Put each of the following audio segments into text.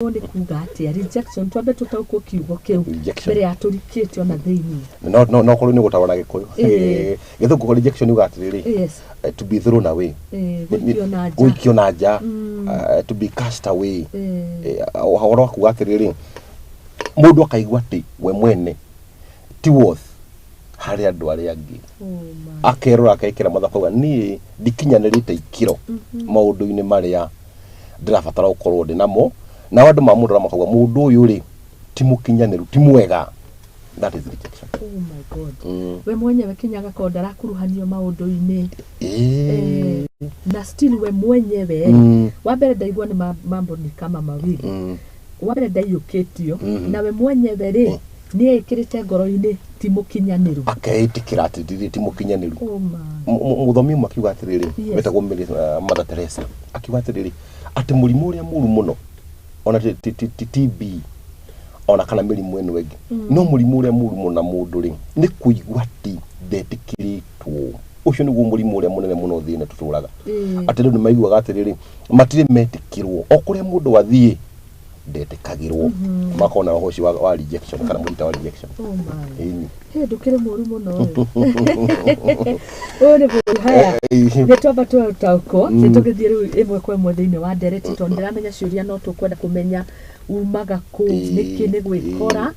Kũregwo nĩ kuga atĩa? Rejection, twambe tũtaũkwo kiugo kĩu Rejection. mbere ya tũrikĩte ona thĩinĩ. No korwo nĩ gũtarwo na Gĩkũyũ. Ĩĩ. Gĩthũngũ rejection yuga atĩrĩrĩ, to be thrown away. Gũikio na nja. Gũikio na nja. To be cast away. Ũhoro wa kuga atĩrĩrĩ, mũndũ akaigua atĩ we mwene ti worth harĩ andũ arĩa angĩ. Oh my. Akerora, akekĩra matha, akauga niĩ ndikinyanĩrĩte ikĩro maũndũ-inĩ marĩa ndĩrabatara gũkorwo ndĩ namo, nao andũ mamũrora makauga mũndũ ũyũ rĩ ti mũkinyanĩru, ti mwega. That is rejection. Oh my God. We mwenyewe kinya agakorwo ndarakuruhanio maũndũ-inĩ. Na still we mwenyewe, wa mbere ndaigua nĩ mambo ni kama mawili. Wa mbere ndaiyũkĩtio, na we mwenyewe rĩ nĩ ekĩrĩte ngoro-inĩ ti mũkinyanĩru. Akeĩtĩkĩra atĩ ndirĩ, ti mũkinyanĩru. Oh my. Mũthomi ũmwe akiuga atĩrĩrĩ, wetagwo Mother Teresa, akiuga atĩrĩrĩ, atĩ mũrimũ ũrĩa mũru mũno ona ti TB ona kana mĩrimũ ĩno ĩngĩ, no mũrimũ ũrĩa mũru mũno na mũndũ rĩ nĩ kũigua atĩ ndetĩkĩrĩtwo. Ũcio nĩguo mũrimũ ũrĩa mũnene mũno thĩ ĩno tũtũraga. Atĩ andũ nĩ maiguaga atĩrĩrĩ, matirĩ metĩkĩrwo, o kũrĩa mũndũ athiĩ ndetĩkagĩrwo, makorwo na roho ũcio wa rejection kana mũrita wa rejection. Oh my. Ĩni. Hĩ, ndũkĩrĩ mũru mũno ĩ. Ũyũ nĩ mũru. Haya, nĩ twamba tũtaũkwo, nĩ tũgĩthiĩ rĩu ĩmwe kwa ĩmwe thĩinĩ wa ndereti, tondũ ndĩramenya ciũria no tũkwenda kũmenya umaga kũ, nĩkĩ nĩ gwĩkora,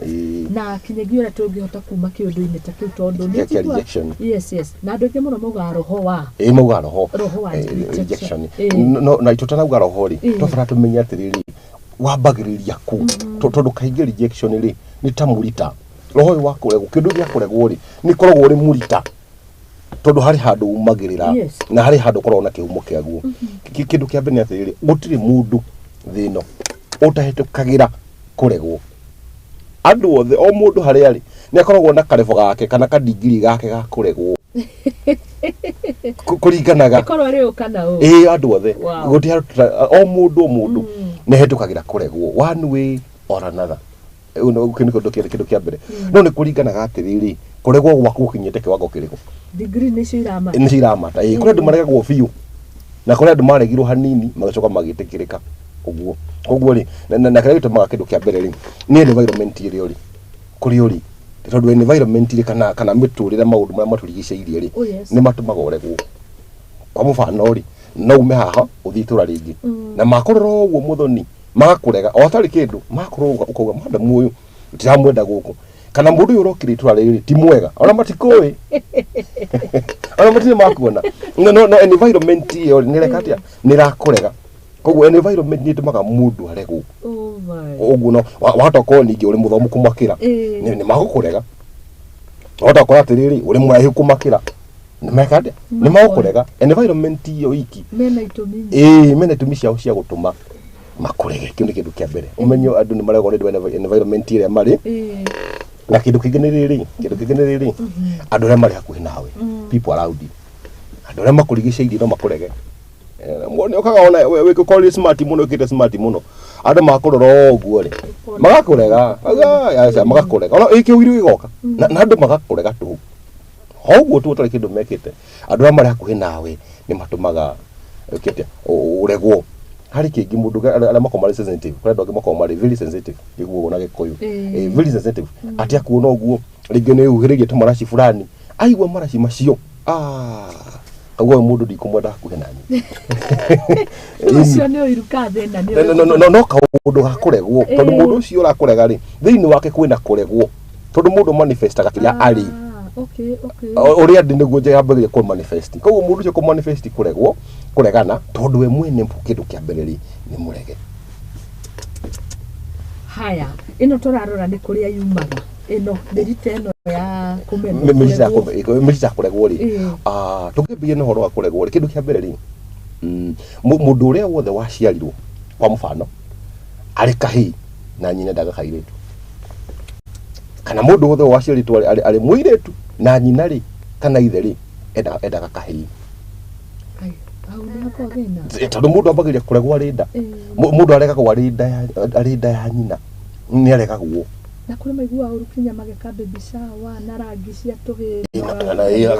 na kinyagia ũrĩa tũngĩhota kuma kĩũndũ-inĩ ta kĩu, tondũ nĩ Kĩa njigua rejection. Yes, na andũ aingĩ mũno maugaga roho wa Ĩ, mauga roho. Roho wa rejection. Rejection. Ĩĩ. No na tũtanauga roho rĩ, twabatara tũmenye atĩrĩrĩ, wambagĩrĩria kũ? Tondũ kaingĩ rejection rĩ nĩ ta mũrita, roho ũyũ wa kũregwo, kĩndũ gĩa kũregwo rĩ nĩ koragwo ũrĩ mũrita, tondũ harĩ handũ umagĩrĩra na harĩ handũ ũkoragwo na kĩhumo kĩaguo. Kĩndũ kĩa mbere nĩ atĩrĩrĩ, gũtirĩ mũndũ thĩ ĩno ũtahĩtũkagĩra kũregwo. Andũ othe, o mũndũ harĩa arĩ nĩ akoragwo na karebo gake kana kadingiri gake ga kũregwo. Kũringanaga ĩkorwo rĩ ũ kana ũ. Ĩĩ, andũ othe. Gũtirĩ o mũndũ, o mũndũ nĩ ahĩtũkagĩra kũregwo one way or another. Kĩu nĩ kĩndũ kĩa mbere. No nĩ kũringanaga atĩrĩrĩ, kũregwo gwaku gũkinyĩte kĩwango kĩrĩkũ. Degree nĩcio iramata. Nĩcio iramata. Ĩĩ, kũrĩ andũ maregagwo biũ na kũrĩ andũ maregirwo hanini magacoka magĩtĩkĩrĩka ũguo. Koguo rĩ, na kĩrĩa gĩtũmaga, kĩndũ kĩa mbere rĩ, nĩ environment ĩrĩa ũrĩ, kũrĩa ũrĩ, tondũ environment rĩ, kana mĩtũrĩre, maũndũ marĩa matũrigicĩirie rĩ, nĩ matũmaga ũregwo. Kwa mũbano rĩ, no ume haha ũthiĩ itũra rĩngĩ na makũrora ũguo mũthoni magakũrega o hatarĩ kĩndũ, makũrora ũkauga madam ũyũ ndiramwenda gũkũ, kana mũndũ ũyũ ũrokire itũra rĩrĩ ti mwega, ona matikũĩ, ona matirĩ makuona. No environment ĩyo rĩ, nĩ ĩreka atĩa? Nĩ ĩrakũrega. Koguo environment nĩ ĩtũmaga mũndũ aregwo. Oh my. Ũguo no wahota gũkorwo ningĩ ũrĩ mũthomu kũmakĩra, nĩ magũkũrega. Wahota gũkorwo atĩrĩrĩ, ũrĩ mũraihu kũmakĩra, nĩ meka atĩa? Nĩ magũkũrega. Environment ĩyo iki mena itũmi. Ĩĩ, mena itũmi ciao cia gũtũma makũrege. Kĩu nĩ kĩndũ kĩa mbere, ũmenye andũ nĩ maregwo nĩ ũndũ wa environment ĩrĩa marĩ. Na kĩndũ kĩngĩ nĩ rĩrĩ, kĩndũ kĩngĩ nĩ rĩrĩ, andũ arĩa marĩ hakuhĩ nawe, people around you, andũ arĩa makũrigicĩirie no makũrege. Nĩ ũkaga ona ũkorwo wĩ smart mũno, wĩkĩte smart mũno, andũ makũrora ũguo rĩ magakũrega. Aca, magakũrega ona ĩ kĩũiru gĩgoka na andũ magakũrega tũhũ ũguo tu ũtarĩ kĩndũ mekĩte. Andũ arĩa marĩ hakuhĩ nawe nĩ matũmaga ũke atĩa ũregwo. Harĩ kĩngĩ, mũndũ arĩa makoragwo marĩ sensitive, kũrĩ andũ angĩ makoragwo marĩ very sensitive nĩguo na Gĩkũyũ. Very sensitive, atĩ akuona ũguo rĩngĩ nĩ uhĩrĩirie tũmaraci fulani, aigua maraci macio, ah, kauga ũyũ mũndũ ndikũmwenda hakuhĩ nani. Ũcio nĩ ũiru ka thĩna nĩ No kaũndũ ga kũregwo, tondũ mũndũ ũcio ũrakũrega rĩ, thĩinĩ wake kwĩna kũregwo, tondũ mũndũ manifestaga kĩrĩa arĩ. Ah, okay. Ũrĩa ndĩ nĩguo yambagĩrĩria kũ manifest. Koguo mũndũ ũcio kũ manifest kũregwo, kũregana, tondũ we mwene kĩndũ kĩa mbere rĩ nĩ mũrege. Haya, ĩno tũrarora nĩ kũrĩa yumaga, ĩno mĩrita ĩno ya kũmenwo, kũregwo. Mĩrita ya kũregwo rĩ, tũngĩambĩrĩria na ũhoro wa kũregwo rĩ, kĩndũ kĩa mbere rĩ, mũndũ ũrĩa wothe waciarirwo kwa mũbano arĩ kahĩĩ na nyina endaga kairĩtu, kana mũndũ wothe waciarĩtwo arĩ mũirĩtu na nyina rĩ kana ithe rĩ endaga kahĩĩ. Ai, hau nĩ hakoragwo thĩna. Tondũ mũndũ ambagĩrĩria kũregwo arĩ nda. Mũndũ aregagwo arĩ nda ya nyina, nĩ aregagwo. Na kũrĩ maiguaga ũru kinya mageka baby shower na rangi cia tũhĩĩ.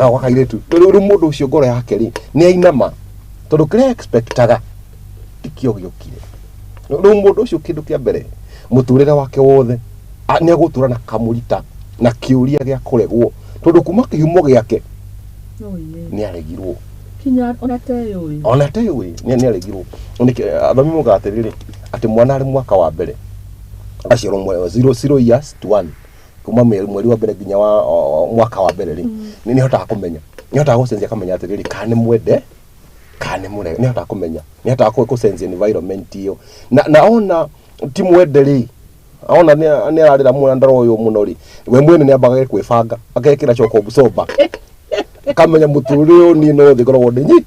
Gwa kairĩtu. Rĩu mũndũ ũcio ngoro yake rĩ nĩ ainama, tondũ kĩrĩa expectaga tikĩo gĩokire. Rĩu mũndũ ũcio kĩndũ kĩa mbere mũtũrĩre wake wothe nĩ egũtũra na kamũrita na kĩũria gĩa kũregwo, tondũ kuma kĩhumo gĩake nĩ aregirwo. Kinya ona teyũĩ. Ona teyũĩ nĩ aregirwo. Athomi moigaga atĩrĩrĩ, atĩ mwana arĩ mwaka wa mbere aciarwo 0 years to 1, kuma mweri wa mbere nginya wa mwaka wa mbere rĩ, nĩ ahotaga kũmenya, nĩ ahotaga gũcenjia akamenya atĩrĩrĩ, kana nĩ mwende kana nĩ mũrege, nĩ ahotaga kũmenya, nĩ ahotaga gũcenjia environment ĩyo, na ona ti mwende rĩ, ona nĩ ararĩra mũno na ndaroywo mũno rĩ, we mwene nĩ ambaga kwĩbanga akekĩra shock absorber, akamenya mũtũrĩre ũyũ niĩ no thĩ ngoragwo ndĩ nyi.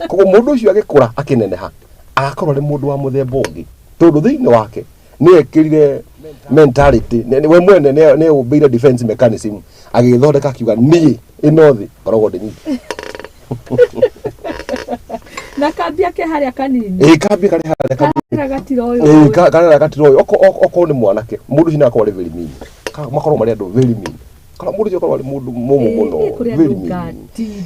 Koguo mũndũ ũcio agĩkũra akĩneneha agakorwo arĩ mũndũ wa mũthemba ũngĩ, tondũ thĩinĩ wake nĩ ekĩrire mentality, we mwene nĩ ũmbĩire defense mechanism, agĩthondeka akiuga niĩ ĩno thĩ ngoragwo ndĩ nyi. Na kambia ke harĩa kanini. Ĩĩ, kambia karĩ harĩa kanini. Karĩa gatiroywo. Ĩĩ, karĩa gatiroywo. Okorwo nĩ mwanake, mũndũ ũcio nĩ akorwo arĩ very mean. Makorwo marĩ andũ very mean. Kana mũndũ ũcio akorwo arĩ mũndũ mũmũ mũno, very mean.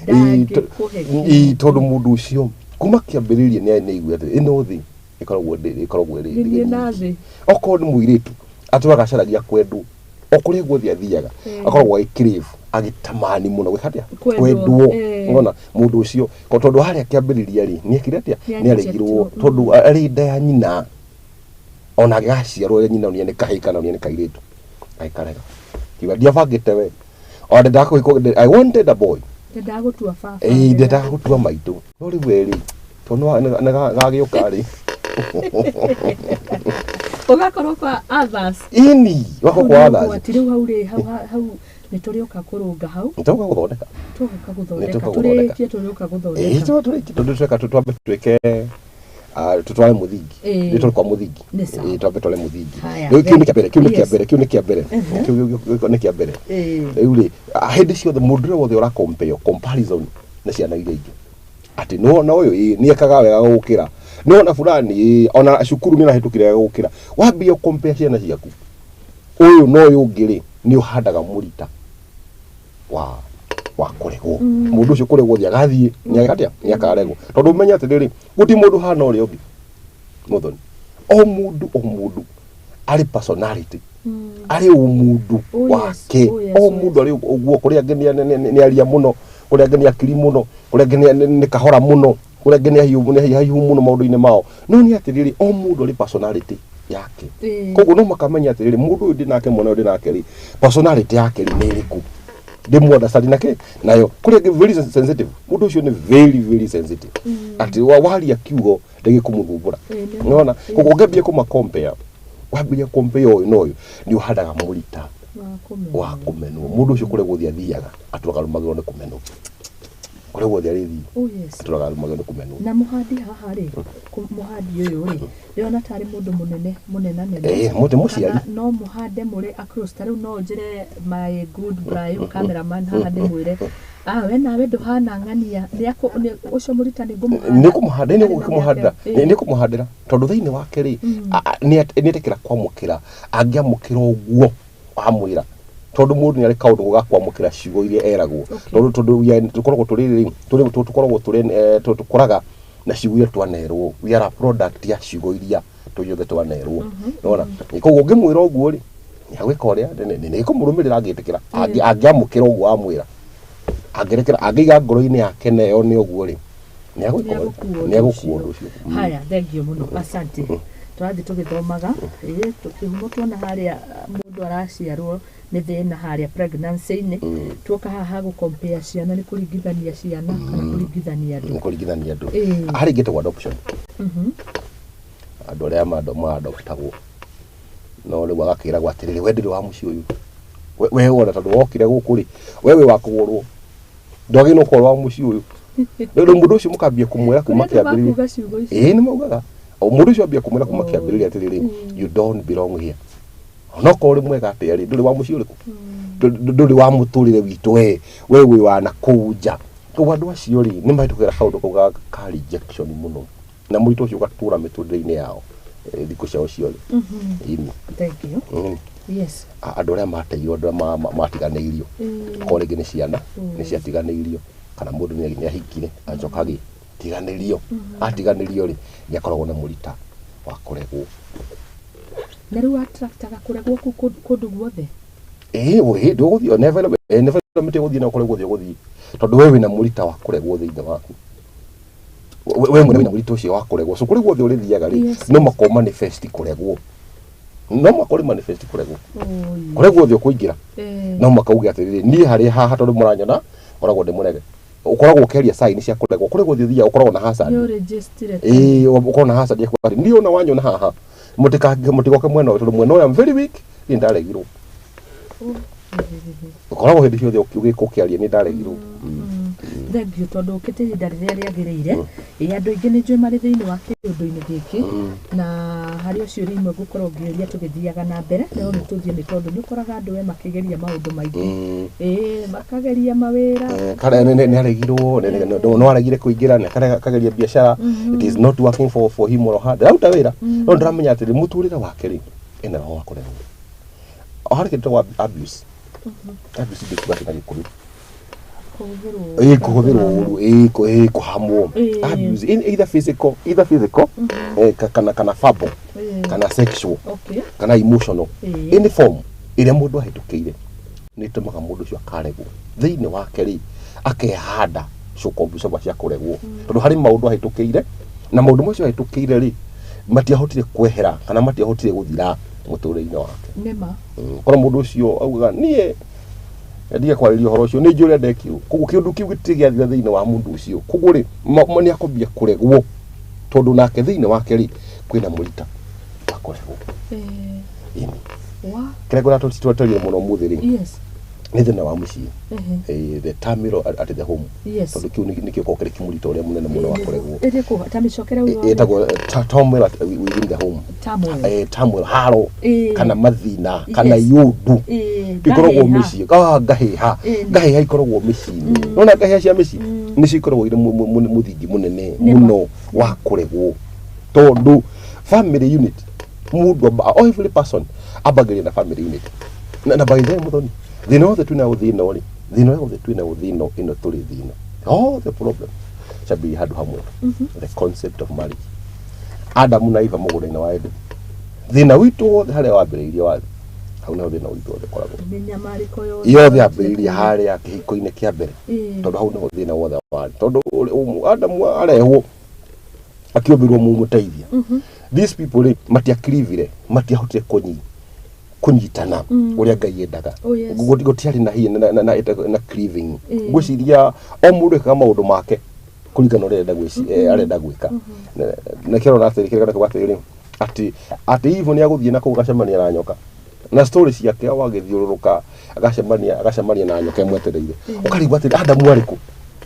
Ĩĩ, tondũ mũndũ ũcio kuma kĩambĩrĩria nĩ aigua atĩ ĩno thĩ ĩkoragwo ĩkoragwo ĩrĩ. Okorwo nĩ mũirĩtu, atũraga acaragia kwendwo. O kũrĩa guothe athiaga, akoragwo agĩcrave, agĩtamani mũno gwĩka atĩa? Kwendwo. Ũrona mũndũ ũcio, tondũ harĩa kĩambĩrĩria rĩ, nĩ ekire atĩa? Nĩ aregirwo, tondũ arĩ nda ya nyina. Ona agĩgaciarwo nyina nĩ kahĩĩ kana nĩ kairĩtu. Agĩkarega. Kiuga ndiabangĩte we. Ona ndendaga kũhikwo, I wanted a boy. Ndendaga gũtua baba. Ĩĩ, ndendaga gũtua maitũ. No rĩu we rĩ, tondũ nĩ gagĩũka rĩ. Ũgakorwo kwa others. Ĩni, ũgakorwo kwa others. Ũgwati rĩu hau rĩ, hau nĩ tũrĩũka kũrũnga hau. Nĩ tũrĩũka gũthondeka. Tũgũka gũthondeka. Tũrĩkie tũrĩũka gũthondeka. Ĩĩ, tũrĩkie tondũ tweka twambe twĩke tutware mũthingi. Nĩ tũrĩ kwa mũthingi. Ĩĩ, twambe tware mũthingi. Rĩu kĩu nĩ kĩa mbere, kĩu nĩ kĩa mbere, kĩu nĩ kĩa mbere. Kĩu nĩ kĩa mbere. Rĩu rĩ, hĩndĩ ciothe mũndũ ũrĩa wothe ũra compare, comparison na ciana iria ingĩ. Atĩ nĩwona ũyũ nĩ ekaga wega gũkĩra, nĩwona fulani ona cukuru nĩ arahĩtũkire wega gũkĩra. Wambia compare ciana ciaku ũyũ na ũyũ ũngĩ rĩ, nĩ ũhandaga mũrita wa kũregwo. Mũndũ ũcio kũregwo thiĩ agathiĩ nĩ atĩa, nĩ akaregwo, tondũ ũmenye atĩrĩrĩ, gũtirĩ mũndũ hana ũrĩa ũngĩ. Mũthoni, o mũndũ arĩ personality, arĩ ũmũndũ wake, o mũndũ arĩ ũguo. Kũrĩ angĩ nĩ aria mũno, kũrĩ angĩ nĩ akiri mũno, kũrĩ angĩ nĩ kahora mũno, kũrĩ angĩ nĩ ahiũ mũno maũndũ-inĩ mao. No nĩ atĩrĩrĩ, o mũndũ arĩ personality yake. Koguo no makamenya atĩrĩrĩ, mũndũ ũyũ ndĩ nake, mwana ũyũ ndĩ nake rĩ, personality yake rĩ nĩ ĩrĩkũ, ndĩmwandacani nake nayo. Kũrĩ angĩ very sensitive, mũndũ ũcio nĩ very very sensitive, atĩ waria kiugo ndĩgĩkũmũthumbũra. Nĩwona? Koguo ũngĩambia kũma compare, wambia compare ũyũ na ũyũ, nĩ ũhandaga mũrita wa kũmenwo. Mũndũ ũcio kũrĩa guothe athiaga atũraga arũmagĩrwo nĩ kũmenwo, kũrĩa guothe arĩthiĩ atũraga arũmagĩrwo nĩ kũmenwo. Na mũhandi haha rĩ, mũhandi ũyũ rĩ, ndĩrona tarĩ mũndũ mũnene mũnenanene. Ĩĩ, mũndũ mũciari. No mũhande mũrĩ across. Ta rĩu no njĩre my good Brayo cameraman haha ndĩmwĩre, we nawe ndũhana ng'ania, ũcio mũrita nĩ ngũmũhanda. Nĩ kũmũhanda, nĩ kũmũhandĩra, nĩ kũmũhandĩra, tondũ thĩinĩ wake rĩ, nĩ etĩkĩra kwamũkĩra, angĩamũkĩra ũguo wamwĩra, tondũ mũndũ nĩ arĩ kaũndũ ga kwamũkĩra ciugo iria eragwo, tondũ tũkoragwo tũrĩ tũkoragwo tũrĩ tũkũraga na ciugo iria twanerwo. We are a product ya ciugo iria tũithuothe twanerwo. Nĩwona? Koguo ũngĩmwĩra ũguo rĩ, nĩ agwĩka ũrĩa nĩ kũmũrũmĩrĩra angĩtĩkĩra, angĩamũkĩra ũguo wamwĩra, angĩrekera, angĩiga ngoro-inĩ yake na eyone ũguo rĩ, nĩ agũkua ũndũ ũcio. Haya, thank you mũno, asante. Tũrathiĩ tũgĩthomaga. Ĩĩ, kĩhumo tuona harĩa mũndũ araciarwo nĩ thĩna harĩa pregnancy-inĩ, tuoka haha gũ compare ciana, nĩ kũringithania ciana kana kũringithania andũ. Nĩ kũringithania andũ. Harĩ ingĩ ĩtagwo adoption, andũ arĩa maadoptagwo, no rĩu agakĩragwo atĩrĩrĩ, we ndũrĩ wa mũciĩ ũyũ, we wona tondũ wokire gũkũ rĩ, we wĩ wa kũgũrwo, ndwagĩrĩirwo gũkorwo wa mũciĩ ũyũ. Rĩu mũndũ ũcio mũkambia kũmwĩra kuma kĩambĩrĩria. Ĩĩ, nĩ maugaga mũndũ ũcio ambia kũmwĩra kuma kĩambĩrĩria atĩrĩrĩ, you don't belong here, onokorwo ũrĩ mwega atĩa rĩ, ndũrĩ wa mũciĩ ũrĩkũ, ndũrĩ wa mũtũrĩre witũ, we wĩ wa na kũu nja. Koguo andũ acio rĩ, nĩ mahĩtũkagĩra kaũndũ kau ka rejection mũno, na mũritũ ũcio ũgatũra mĩtũrĩre-inĩ yao thikũ ciao ciothe. Ĩni. Thank you. Yes. Andũ arĩa mateirwo, andũ arĩa matiganĩirio, okorwo rĩngĩ nĩ ciana nĩ ciatiganĩirio, kana mũndũ nĩ ahikire acoka agĩtiganĩrio, atiganĩrio rĩ, nĩ akoragwo na mũrita Wa kũregwo. Na rĩu attractaga kũregwo kũu kũndũ guothe. Ĩĩ, ĩ ndũgũthiĩ ona environment ĩgũthiĩ na kũrĩa guothe ũgũthiĩ, tondũ we wĩna mũrita wa kũregwo thĩinĩ waku. We mwene wĩna mũrita ũcio wa kũregwo, so kũrĩa guothe ũrĩthiaga rĩ, no mũhaka ũ manifest kũregwo, no mũhaka ũrĩ manifest kũregwo. Oi. Kũrĩa guothe ũkũingĩra, no mũhaka uge atĩrĩrĩ, niĩ harĩa haha tondũ mũranyona ngoragwo ndĩ mũrege. Ũkoragwo ũkĩaria sign cia kũregwo kũrĩa guothe ũthiaga, ũkoragwo na hazard. Nĩ ũrĩnjĩstire. Ĩĩ, ũkoragwo na hazard ya kuga atĩ niĩ ona wanyona haha mũtigoke mwena ũyũ, tondũ mwena ũyũ I'm very weak, niĩ ndaregirwo. Ũkoragwo hĩndĩ ciothe ũgĩka ũkĩaria nĩ ndaregirwo. Thank you, tondũ ũkĩte ihinda rĩrĩa rĩagĩrĩire. Ĩ andũ aingĩ nĩ njũĩ marĩ thĩinĩ wa kĩũndũ-inĩ gĩkĩ, na harĩ o ciũria imwe ngũkorwo ngĩũria tũgĩthiaga na mbere, no rĩu tũthiĩ, nĩ tondũ nĩ ũkoraga andũ we makĩgeria maũndũ maingĩ, ĩ makageria mawĩra. Kare nĩ aregirwo, no aregire kũingĩra na kare akageria biacara, it is not working for him or her, ndararuta wĩra, no ndĩramenya atĩrĩ, mũtũrĩre wake rĩ, ena roho wa kũregwo. O harĩ kĩndũ gĩtagwo abuse. Abuse ndĩkuga atĩ na Gĩkũyũ. Kũhũthĩrwo. Ĩ kũhũthĩrwo ũru, ĩ kũhamwo. Abuse either physical, kana verbal, kana sexual, kana emotional, any form ĩrĩa mũndũ ahĩtũkĩire nĩ ĩtũmaga mũndũ ũcio akaregwo thĩinĩ wake rĩ, akehanda cukombucaba cia kũregwo, tondũ harĩ maũndũ ahĩtũkĩire, na maũndũ macio ahĩtũkĩire rĩ, matiahotire kwehera kana matiahotire gũthira mũtũrĩre-inĩ wake. Nĩma. Korwo mũndũ ũcio augaga niĩ ndige kwarĩria ũhoro ũcio, nĩ njũĩ ũrĩa ndekirwo, koguo kĩũndũ kĩu gĩtirĩ gĩathira thĩinĩ wa mũndũ ũcio. Koguo rĩ, nĩ akwambia kũregwo, tondũ nake thĩinĩ wake rĩ, kwĩna mũrita wa kũregwo. Ĩni. Wa Kĩrĩa ngwenda tũtwarĩrie mũno ũmũthĩ rĩ, nĩ thĩna wa mũciĩ. The turmoil at the home, tondũ kĩu nĩkĩo gĩkoragwo kĩrĩ kĩmũrita ũrĩa mũnene mũno wa kũregwo. Ĩrĩkũ? Ta mĩcokere ugo. Ĩtagwo turmoil within the home. Turmoil. Turmoil, haro, kana mathĩna, kana iũndũ ikoragwo Ngahĩha. mĩciĩ, ngahĩha. Ngahĩha ikoragwo mĩciĩ-inĩ. Nona ngahĩha cia mĩciĩ nĩcio ikoragwo irĩ mũthingi mũnene Nĩma. mũno wa kũregwo, tondũ family unit, mũndũ amba, every person ambagĩrĩria na family unit. Na by the way, Mũthoni, thĩna wothe twĩna thĩna ũrĩ thĩna wothe twĩna thĩna ĩno tũrĩ thĩna, all the problem ciambĩrĩria handũ hamwe, the concept of marriage, Adamu na Eva mũgũnda-inĩ wa Eden. Thĩna witũ wothe harĩa wambĩrĩirie wathi hau, nĩho thĩna witũ wothe ũkoragwo. Mĩnyamarĩko yothe. Yothe yambĩrĩirie harĩa kĩhiko-inĩ kĩa mbere, tondũ hau nĩho thĩna wothe warĩ, tondũ Adamu arehwo akĩũmbĩrwo mũmũteithia. These people rĩ, matiakirivire, matiahotire kũnyitana ũrĩa Ngai endaga. Oh, yes. Gũtiarĩ na hinya na cleaving. Ngwĩciria o mũndũ ekaga maũndũ make kũringana na ũrĩa arenda gwĩka. Na kĩrona atĩrĩ, kĩrĩa kĩrona atĩrĩrĩ, atĩ Eve nĩ agũthiĩ na kũu agacemania na nyoka na story ciake, o agĩthiũrũrũka agacemania na nyoka ĩmwetereire. Ũkarigwo atĩrĩ, Adamu arĩ kũ?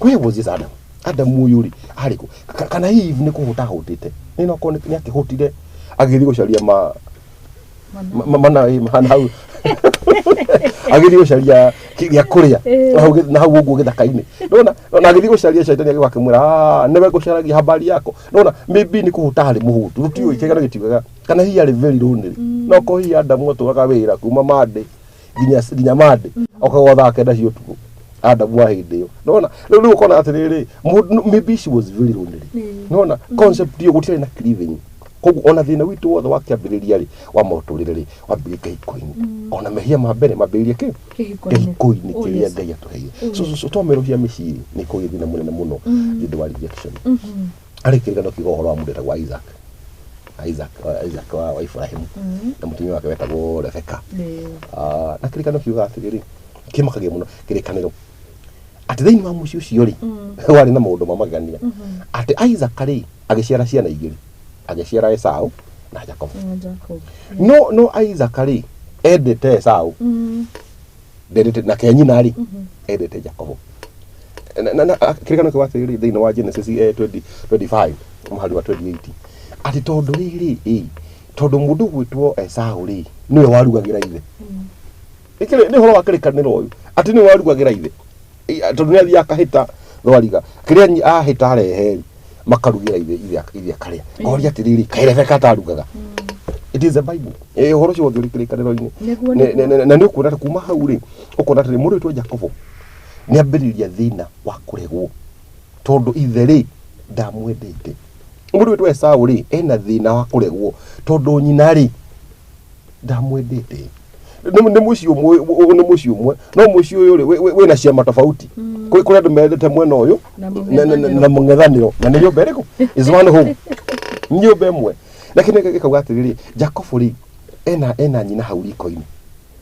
Where was this Adam? Adamu ũyũ rĩ, arĩ kũ? Kana Eve nĩ kũhũta ahũtĩte? Nĩ no korwo nĩ akĩhũtire agĩthiĩ gũcaria ma mana ĩ, mana hau agĩthiĩ gũcaria gĩa kũrĩa na hau ũguo gĩthaka-inĩ, nona na agĩthiĩ gũcaria, caitani agĩũka akĩmwĩra, "Ah, nĩwe ngũcaragia, habari yako." Nona maybe nĩ kũhũta arĩ mũhũtu, tũtiũĩ, kĩgano gĩtiugaga kana hihi arĩ very lonely. No ko hihi Adamu atũraga wĩra kuma Monday nginya Monday, okaga thaa 9 cia ũtukũ, Adamu wa hĩndĩ ĩyo. Nona rĩu ũkona atĩrĩrĩ, maybe she was very lonely. Nona concept ĩyo gũtiarĩ na cleaving. Koguo ona thĩna witũ wothe wa kĩambĩrĩria rĩ, wa mũtũrĩre rĩ, wambĩrĩria kĩhiko-inĩ. Ona mehia ma mbere mambĩrĩria kĩ? Kĩhiko-inĩ. Kĩhiko-inĩ Oh, kĩrĩa yes. Ngai atũheire. So twamĩrũhia mĩciĩ nĩ kũgĩa thĩna mũnene mũno nĩ ũndũ wa rejection. Harĩ kĩririkano kiuga ũhoro wa mũndũ wetagwo Isaac, Isaac wa Ibrahimu na mũtumia wake wetagwo Rebeka. Ah, na kĩririkano kiuga atĩrĩrĩ, kĩmakagia mũno kĩrĩkanĩro, atĩ thĩinĩ wa mũciĩ ũcio rĩ, warĩ na maũndũ ma magegania, atĩ Isaac rĩ, agĩciara ciana igĩrĩ, agĩciara Esau na Jacob. Jacob. No Isaac rĩ, endete Esau, ndendete nake nyina rĩ, endete Jacobo. Na kĩrĩkanĩro kĩu atĩrĩrĩ, thĩinĩ wa Genesis 20 25 mũhari wa 28, atĩ tondũ rĩrĩ ĩ tondũ mũndũ gwĩtwo Esau rĩ, nĩwe warugagĩra ithe. Ĩkĩrĩ nĩ ũhoro wa kĩrĩkanĩro ũyũ, atĩ nĩwe warugagĩra ithe. Tondũ nĩ athiĩ akahĩta thwariga, kĩrĩa ahĩta arehe rĩ, makarugĩra ithe, ithe akarĩa. Ngoria atĩrĩrĩ, kaĩ Rebeka atarugaga? It is the Bible. Ũhoro ũcio wothe ũrĩ kĩrĩkanĩro-inĩ. Na nĩ ũkuona atĩ kuma hau rĩ, ũkona atĩrĩ, mũndũ wĩtwo Jakobo nĩ ambĩrĩria thĩna wa kũregwo, tondũ ithe rĩ, ndamwendete. Mũndũ wĩtwo Esau rĩ, ena thĩna wa kũregwo tondũ nyina rĩ ndamwendete. Nĩ mũciĩ ũmwe, nĩ mũciĩ ũmwe, no mũciĩ ũyũ rĩ wĩna ciama tofauti. Kũrĩ andũ mendete mwena ũyũ Na na mũng'ethanĩro. Na mũng'ethanĩro, na nĩ nyũmba ĩrĩkũ? Is one home, nĩ nyũmba ĩmwe. Lakini gĩkauga atĩrĩrĩ, Jacobo rĩ ena nyina hau riko-inĩ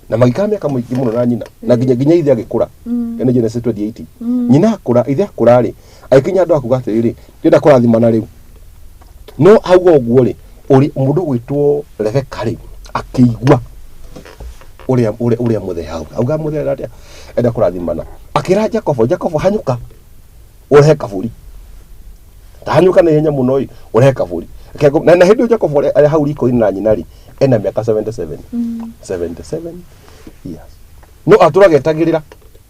na magĩikara mĩaka mũingĩ mũno na nyina na nginya ithe agĩkũra. Nĩ Genesis 28. Nyina akũra, ithe akũra rĩ, agĩkinya andũ akuga atĩrĩrĩ, ndĩrenda kũrathimana rĩu. No auga ũguo rĩ, ũrĩ mũndũ ũgwĩtwo Rebeka rĩ akĩigua ũrĩa mũthee auga, auga mũthee atĩa, enda kũrathimana. Akĩra Jacobo, "Jacobo, hanyũka ũrehe kabũri, ta hanyũka na ihenya mũno ĩ, ũrehe kabũri." Na hĩndĩ ĩyo Jacobo arĩ hau riko-inĩ na nyina rĩ, ena mĩaka 77, 77 years, no atũraga etagĩrĩra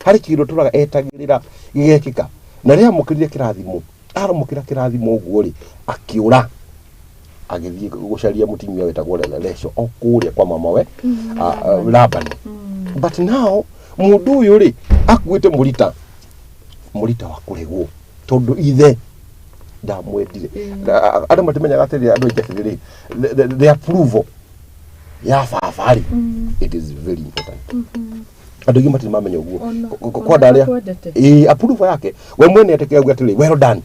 harĩ kĩndũ, atũraga etagĩrĩra gĩgekĩka. Na rĩrĩa amũkĩrire kĩrathimo, aramũkĩra kĩrathimo ũguo rĩ, akĩũra agĩthiĩ gũcaria mũtumia wetagwo Rachel o kũrĩa kwa mamawe Labani. But now mũndũ ũyũ rĩ akuĩte mũrita, mũrita wa kũregwo tondũ ithe ndamwendire. Andũ matimenyaga atĩrĩrĩ, andũ aingĩ atĩrĩrĩ, the approval ya baba rĩ, it is very important. Andũ aingĩ matirĩ mamenya ũguo. Ona Kwenda arĩa atakwendete. Ĩĩ, approval yake we mwene etĩkĩra auge atĩrĩ, "Well done,"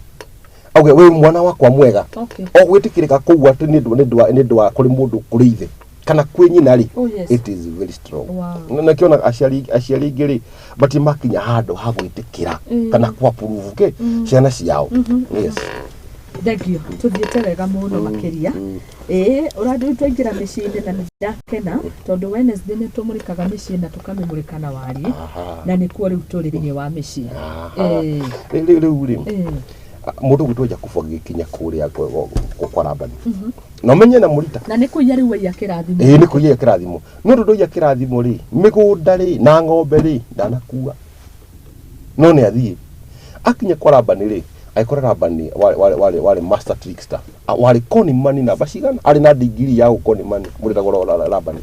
auge, "We mwana wakwa mwega." O gwĩtĩkĩrĩka kũu atĩ nĩ ũndũ wa kũrĩ mũndũ, kũrĩ ithe kana kwĩ nyina rĩ, Oh, yes. it is very strong. Na kĩona aciari aingĩ rĩ matirĩ makinya handũ ha gwĩtĩkĩra kana kwa approve kĩ ciana ciao. Yes. Thengio, tũthiĩte wega mũno makĩria. Ĩĩ, ũrandũ twaingĩra mĩciĩ-inĩ na nĩ ndakena tondũ Wednesday nĩ tũmũrĩkaga mĩciĩ na tũkamĩmũrĩka na wariĩ. Na nĩkuo rĩu tũrĩ thĩinĩ wa mĩciĩ. Rĩu rĩ, mũndũ gwĩtwo Jakubu agĩkinya kũrĩa kwa Labani na ũmenye na mũrita. Na nĩ kũiya rĩu waiya kĩrathimo. Ĩĩ, nĩ kũiya kĩrathimo. No tondũ iya kĩrathimo rĩ, mĩgũnda rĩ na ng'ombe rĩ ndanakua, no nĩ athiĩ. Akinya kwa Labani rĩ, agĩkora Labani warĩ master trickster. Ah, warĩ conman namba cigana, arĩ na ndigiri ya ũconman mũrĩtagwo Labani.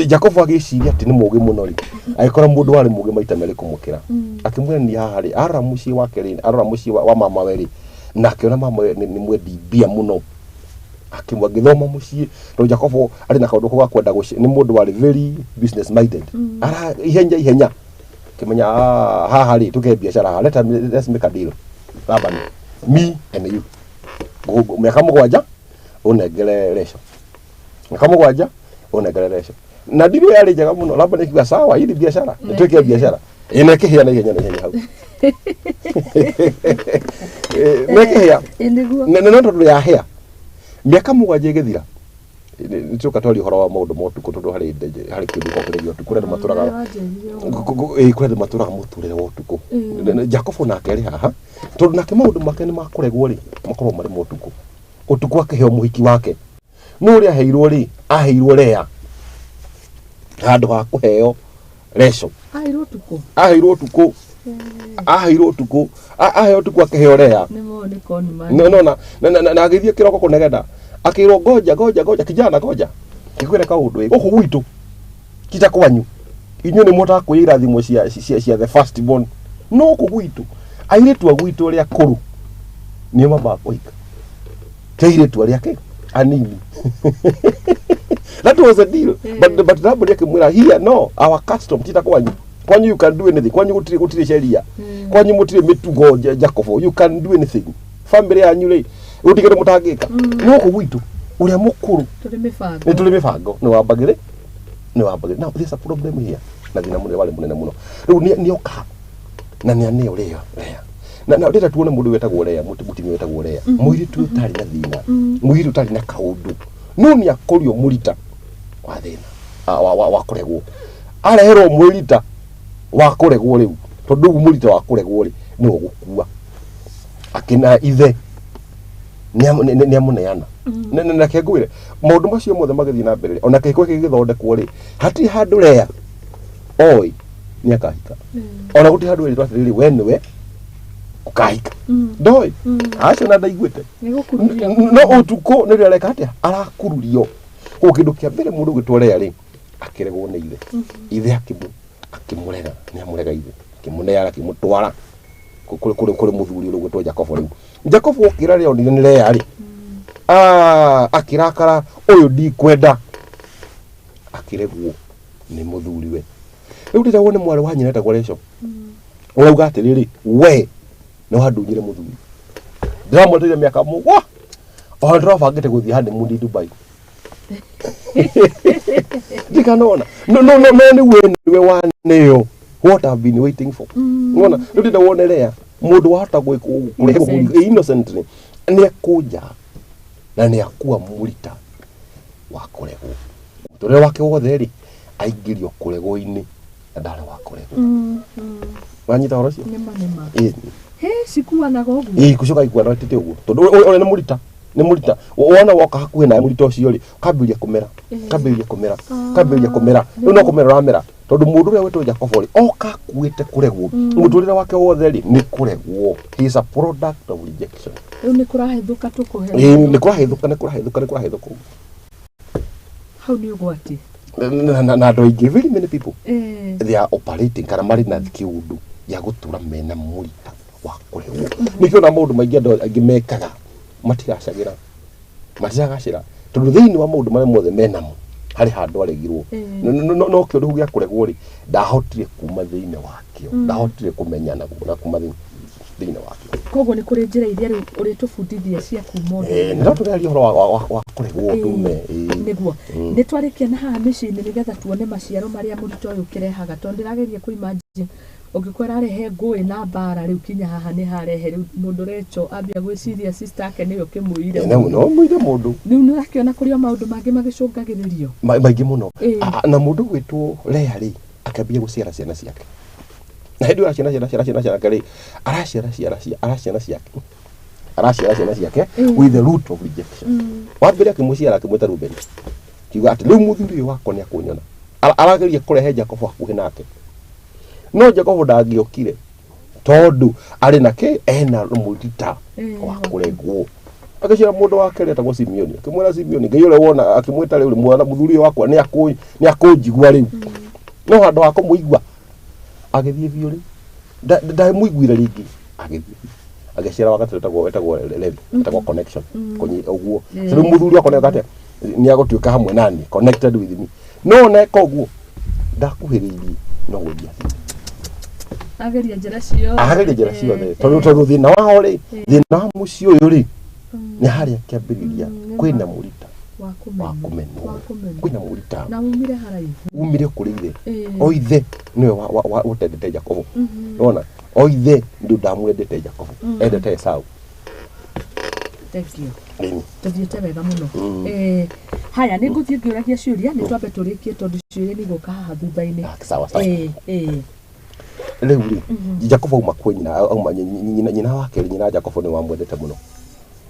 Jacobo agĩciria atĩ nĩ mũgĩ mũno rĩ, agĩkora mũndũ warĩ mũgĩ maita merĩ kũmũkĩra. Akĩmwĩra niĩ haha rĩ, arora mũciĩ wake rĩ, arora mũciĩ wa mamawe rĩ, na akĩona mamawe nĩ mwendi mbia mũno. Agĩthoma mũciĩ tondũ Jacobo arĩ na kaũndũ kau ga kwenda nĩ mũndũ warĩ very business minded, ara ihenya ihenya akĩmenya, "Ah, haha rĩ tũke biacara haha. Let's make a deal, Laban, me and you. Mĩaka 7 ũnengere Rachel, mĩaka 7 ũnengere Rachel." Na ndiro yarĩ njega mũno. Laban akiuga, "Sawa, hii ni biacara, nĩtwĩke biacara." Ĩ, na ĩkĩhĩa na ihenya na ihenya hau. Na ĩkĩhĩa. Ĩ, nĩguo. Na no tondũ yahĩa, mĩaka 7 ĩgĩthira, nĩtũka twaria ũhoro wa maũndũ ma ũtukũ tondũ harĩ kĩndũ gĩkoragwo ũtukũ, kũrĩ andũ matũraga Wanjĩrire ũguo. Ĩ, kũrĩ andũ matũraga mũtũrĩre wa ũtukũ. Jacobo nake arĩ haha tondũ nake maũndũ make nĩ makũregwo rĩ, makorwo marĩ ma ũtukũ. Ũtukũ akĩheo mũhiki wake, no ũrĩa aheirwo rĩ, aheirwo Lea handũ ha kũheo Rachel. Aheirwo ũtukũ. Aheirwo ũtukũ, aheirwo ũtukũ, aheo ũtukũ akĩheo Lea. Nĩ mo nĩ conman. No no na agĩthiĩ kĩroko kũnegena, akĩrwo, "Ngoja, ngoja, ngoja, kijana, ngoja ngĩkwĩre kaũndũ. Ĩ gũkũ gwitũ kita kwanyu, inyuĩ nĩ mũhotaga kũiya irathimo cia the first born, no gũkũ gwitũ airĩtu a gwitũ arĩa akũrũ nĩo mambaga kũhika, ti airĩtu arĩa kĩ anini." That was a deal. But Labani akĩmwĩra, "Here, no, our custom tita kwanyu. Kwanyu you can do anything, kwanyu gũtirĩ sheria, kwanyu mũtirĩ mĩtugo. Jacobo, you can do anything, family yanyu rĩ gũtirĩ kĩndũ mũtangĩka, no gũkũ gwitũ ũrĩa mũkũrũ Tũrĩ mĩbango. Nĩ tũrĩ mĩbango, nĩ wambagĩrĩ. Now there's a problem here, na thĩna mũnene warĩ mũnene mũno. Rĩu nĩ oka na nĩ aneo Lea. Lea na ndĩrenda tuone mũndũ wetagwo Lea, mũtumia wetagwo Lea, mũirĩtu ũtarĩ na thĩna, mũirĩtu ũtarĩ na kaũndũ, no nĩ akorio mũrita wa thĩna, wa kũregwo. Areherwo mwĩrita wa kũregwo rĩu, tondũ rĩu mũrita wa kũregwo rĩ nĩwe ũgũkua. Akĩna ithe nĩ amũneana. Na reke ngwĩre, maũndũ macio mothe magĩthiĩ na mbere rĩ, ona kĩhiko gĩkĩ gĩgĩthondekwo rĩ, hatirĩ handũ Lea oĩ nĩ akahika, ona gũtirĩ handũ erĩtwo atĩrĩrĩ, we nĩwe ũkahika. Ndoĩ acio na ndaiguĩte. Nĩ gũkururio. No ũtukũ nĩ areka atĩa? Arakururio. Koguo kĩndũ kĩa mbere, mũndũ ũgĩtwo Lea rĩ akĩregwo nĩ ithe, ithe akĩmũrega, nĩ amũrega ithe, akĩmũneana, akĩmũtwara. Kũrĩ mũthuri ũrĩa ũgwĩtwo Jakobo. Rĩu Jakobo okĩra rĩo nĩ Lea rĩ, akĩrakara, ũyũ ndikwenda, akĩregwo nĩ mũthuriwe. Rĩu rĩrĩa wone mwarĩ wa nyina etagwo Rachel, ũrauga atĩrĩrĩ, we nĩ wandunyire mũthuri, ndĩramwetereire mĩaka mũgwa, ona ndĩrabangĩte gũthiĩ honeymoon Dubai, ndikanona. No, no, no, no, nĩ we, nĩwe waneo what I've been waiting for. Wona rĩu ndĩrenda wone Lea, mũndũ wahota kũrehe Innocent. Innocently nĩ ekũnja na nĩ akua mũrita wa kũregwo mũtũrĩre wake wothe rĩ, aingĩrio kũregwo-inĩ na ndarĩ wa kũregwo. Wanyita ũhoro ũcio? Nĩma, nĩma. Ĩĩ. He cikuanaga ũguo. Ĩĩ, gũcoka ikuana tete ũguo, tondũ ũrĩa nĩ mũrita, nĩ mũrita. Wona woka hakuhĩ nawe mũrita ũcio rĩ, kambĩrĩria kũmera, kambĩrĩria kũmera, kambĩrĩria kũmera. Rĩu no kũmera ũramera, tondũ mũndũ ũrĩa wĩtwo Jakobo rĩ, oka akuĩte kũregwo mũtũrĩre wake wothe rĩ, nĩ kũregwo. He is a product of rejection. Rĩu nĩ kũrahĩthũka tũkũhe. Ĩĩ, nĩ kũrahĩthũka, nĩ kũrahĩthũka, nĩ kũrahĩthũka ũguo. Hau nĩ ũgwati. Na andũ aingĩ, very many people, they are operating kana marĩ na kĩũndũ gĩa gũtũra mena mũrita wa kũregwo. Nĩkĩo na maũndũ maingĩ andũ aingĩ mekaga matigacagĩra, matiragacĩra, tondũ thĩinĩ wa maũndũ marĩa mothe menamo harĩ handũ aregirwo. No kĩũndũ gĩa kũregwo rĩ, ndahotire kuma thĩinĩ wakĩo, ndahotire kũmenya na kuma thĩinĩ wakĩo. Koguo nĩ kũrĩ njĩra iria rĩu ũrĩtũbundithia cia kuma ũndũ. No tũraria ũhoro wa kũregwo ndume. Nĩguo nĩ twarĩkia na haha mĩciĩ-inĩ, nĩgetha tuone maciaro marĩa mũrito ũyũ ũkĩrehaga, tondũ ndĩrageria kũ imagine ũngĩkorwo ĩrarehe ngũĩ na mbara, rĩu kinya haha nĩ harehe rĩu mũndũ Rachel ambia gwĩciria sister ake nĩwe ũkĩmũire. No mũire mũndũ. Rĩu nĩ ũrakĩona kũrĩ o maũndũ mangĩ magĩcũngagĩrĩrio. Maingĩ mũno. Ĩĩ. Na mũndũ gwĩtwo Lea rĩ, akĩambia gũciara ciana ciake, na hĩndĩ ĩyo araciara ciana ciake rĩ, araciara ciake, araciara ciana ciake with the root of rejection. Wa mbere akĩmũciara akĩmwĩta Rubeni, kiuga atĩ rĩu mũthuri ũyũ wakwa nĩ akũnyona. Arageria kũrehe Jakobo hakuhĩ nake, no Jakobo ndangĩokire tondũ arĩ na kĩ, ena mũrita wa kũregwo. Agĩciara mũndũ wa kerĩ etagwo Simeoni, akĩmwĩra Simeoni, Ngai ũrĩa wona, akĩmwĩta rĩu mwana mũthuri ũyũ wakwa nĩ akũnjigua rĩu. No handũ ha kũmũigua agĩthiĩ biũ rĩ, ndamũiguire rĩngĩ, agĩthiĩ biũ. Agĩciara wa gatatũ wetagwo Levi, wetagwo connection. Ũguo. So rĩu mũthuri wakwa nĩauga atĩa, nĩ agũtuĩka hamwe nani, connected with me. No ona eka ũguo ndakuhĩrĩirie, no gũthiĩ athiĩ. Ageria njĩra ciothe. Ageria njĩra ciothe, tondũ thĩna wao rĩ, thĩna wa mũciĩ ũyũ rĩ, nĩ harĩa kĩambĩrĩria kwĩna mũrita wa wa kũmenwo. Kũmenwo. Wa kũmenwo. Kwĩna mũrita. Na umire haraihu. Umire kũrĩ ithe. Ĩĩ. O ithe nĩwe ũtendete Jakobo. Nona o ithe ndio ndamwendete Jakobo, endete Esau. Thank you. Ĩni. Tũthiĩte wega mũno. Haya, nĩ ngũthiĩ ngĩũragia ciũria, nĩ twambe tũrĩkie tondũ ciũria nĩ igũka haha thutha-inĩ. Ah, sawa sawa. Ĩĩ. Rĩu rĩ, Jakobo auma kwĩ nyina, auma nyina wa kerĩ, nyina wa Jakobo nĩ wamwendete mũno,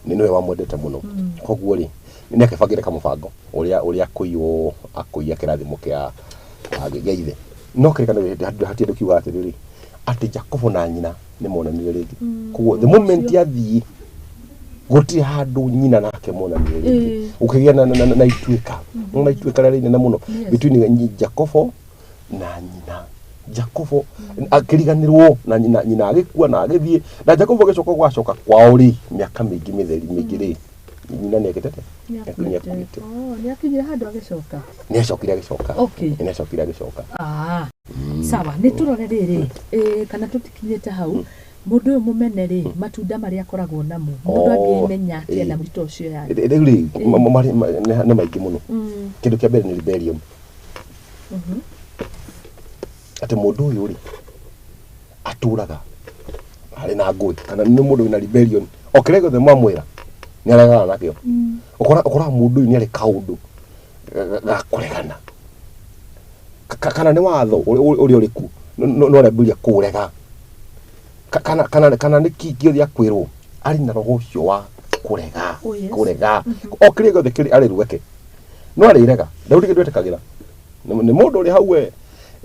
nĩ nĩwe wamwendete mũno. Koguo rĩ, nĩ akĩbangĩre kamũbango ũrĩa akũiywo, akũiya kĩrathimo kĩa gĩa ithe. No kĩrĩkanĩro hatirĩ andũ kiugaga atĩrĩrĩ, atĩ Jakobo na nyina nĩ monanire rĩngĩ. Koguo the moment athiĩ, gũtirĩ handũ nyina nake monanire rĩngĩ. Gũkĩgĩa na ituĩka, na ituĩka rĩarĩ inene mũno between Jakobo na nyina. Jakobo akĩriganĩrwo na nyina, nyina agĩkua na agĩthiĩ, na Jakobo agĩcoka gwacoka kwao rĩ, mĩaka mĩingĩ mĩtheri mĩingĩ rĩ, nyina nĩ ekĩte atĩa? Nĩ akuĩte. Oh, nĩ akinyire handũ agĩcoka. Nĩ acokire agĩcoka. Nĩ acokire agĩcoka. Ah, sawa, nĩ tũrore rĩrĩ, kana tũtikinyĩte hau, mũndũ ũyũ mũmene rĩ, matunda marĩa akoragwo namo, mũndũ Oh, angĩmenya atĩa na ĩĩ. mũrito ũcio yani? Rĩu rĩ, nĩ maingĩ mũno. Kĩndũ kĩa mbere nĩ rebellion, atĩ mũndũ ũyũ rĩ, atũraga arĩ na ngũĩ, kana nĩ mũndũ wĩna rebellion. O kĩrĩa gĩothe mwamwĩra nĩ aregana nakĩo. Ũkoraga mũndũ ũyũ nĩ arĩ kaũndũ ga kũregana. Kana nĩ watho ũrĩa ũrĩku, no arambĩrĩria kũũrega. Kana nĩ kĩ gĩothe akwĩrwo, arĩ na roho ũcio wa kũrega. Oh, yes. Kũrega o kĩrĩa gĩothe kĩrĩ arĩ rweke, no arĩrega. Daudi kĩndũ etĩkagĩra nĩ mũndũ ũrĩ hau we,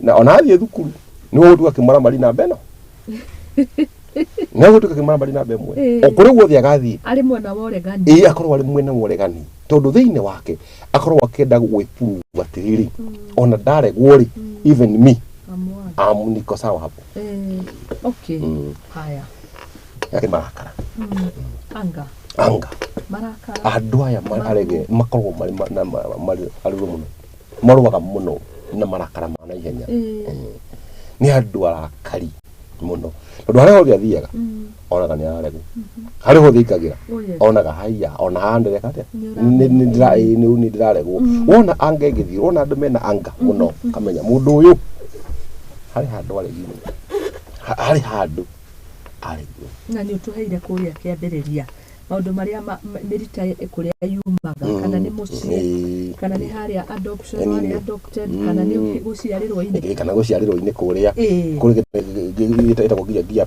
na ona athiĩ thukuru nĩ ũgũtuĩka kĩmaramari namba ĩno, nĩ ũgũtuĩka kĩmaramari namba ĩmwe. O kũrĩa guothe agathiĩ. Arĩ mwena wa ũregani. Ĩĩ, akorwo arĩ mwena wa ũregani, tondũ thĩinĩ wake akorwo akĩenda gwĩprove atĩrĩrĩ, ona ndaregwo rĩ, even me Amwagi. am niko sawa hapo. Okay. Haya. Yake marakara. Anga. Anga. Marakara. Andũ aya arege makoragwo marĩ na marĩ arũrũ mũno, marũaga mũno na marakara ma naihenya. Nĩ andũ arakari mũno, tondũ harĩa hothe athiaga onaga nĩ araregwo, harĩa hothe aikagĩra Oh, yes. onaga haiya, ona haha ndĩreka atĩa, Nĩ nĩ ndĩraregwo. Wona anga ĩgĩthiĩ, wona andũ mena anga mũno, kamenya mũndũ ũyũ harĩ handũ aregirwo, harĩ handũ aregirwo. Na nĩ ũtũheire kũrĩa kĩambĩrĩria maũndũ marĩa mĩrita kũrĩa yumaga, kana nĩ mũciĩ, kana nĩ harĩa adoption, warĩ adopted, kana nĩ gũciarĩrwo-inĩ. Kana gũciarĩrwo-inĩ kũrĩa kũrĩ ĩtagwo nginya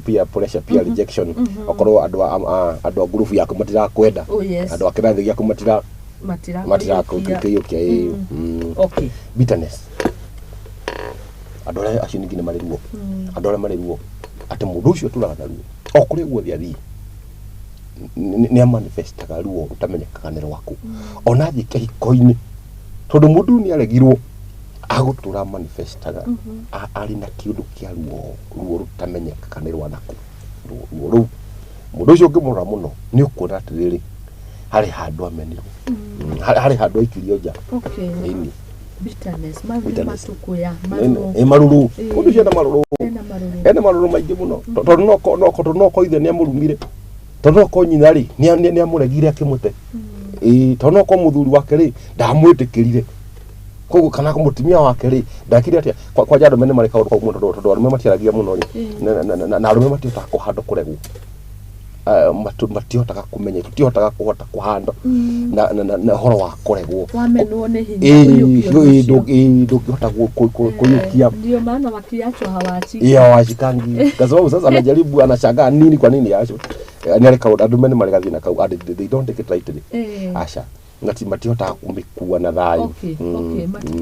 peer pressure, peer rejection, okorwo andũ a ngurubu yaku matirakwenda, Oh, yes. andũ a kĩrathi gĩaku matira matirakũiyũkia. matirakũiyũkia. Okay. Bitterness, andũ arĩa acio ningĩ nĩ marĩ ruo, andũ arĩa marĩ ruo, atĩ mũndũ ũcio atũraga na ruo o kũrĩa guothe athiĩ, nĩ amanifestaga ruo rũtamenyekaga nĩ rwaku, ona athiĩ kĩhiko-inĩ, tondũ mũndũ ũyũ nĩ aregirwo, agũtũra manifestaga arĩ na kĩũndũ kĩa ruo, ruo rũtamenyekaga nĩ rwa naku. Ruo rũu mũndũ ũcio ũngĩmũrora mũno nĩ ũkuona atĩrĩrĩ, harĩ handũ amenirwo, harĩ handũ aikirio nja. Okay. Ĩni. Bitterness, mau nĩ Bitterness. matũkũya, marũrũ. Ĩ marũrũ. Mũndũ ũcio ena marũrũ. Ena marũrũ. Ena marũrũ maingĩ mũno, tondũ no ko ithe nĩ amũrumire, tondũ no ko nyina rĩ nĩ amũregire akĩmũte, ĩĩ, tondũ no ko mũthuri wake rĩ ndamwĩtĩkĩrire, koguo kana mũtumia wake rĩ ndakire atĩa. Kwanja arũme nĩ marĩ kaũndũ kau mũno, tondũ arũme matiaragia mũno rĩ, na arũme matihotaga kũhandwo kũregwo. Matihotaga kũmenya, tũtihotaga kũhota kũhandwo na ũhoro wa kũregwo. Wamenwo nĩ hinya kũiyũkia ũndũ ũcio. Ndũngĩhota kũiyũkia. Ndio maana wakiachwa hawachiki. Iya, hawashikangi kwa sababu sasa anajaribu, anashangaa nini, kwa nini acho ni arĩ kaũndũ andũ mene marĩ gathĩna kau, and they don't take it lightly. Aca ngati matihotaga kũmĩkua na thayũ. Okay,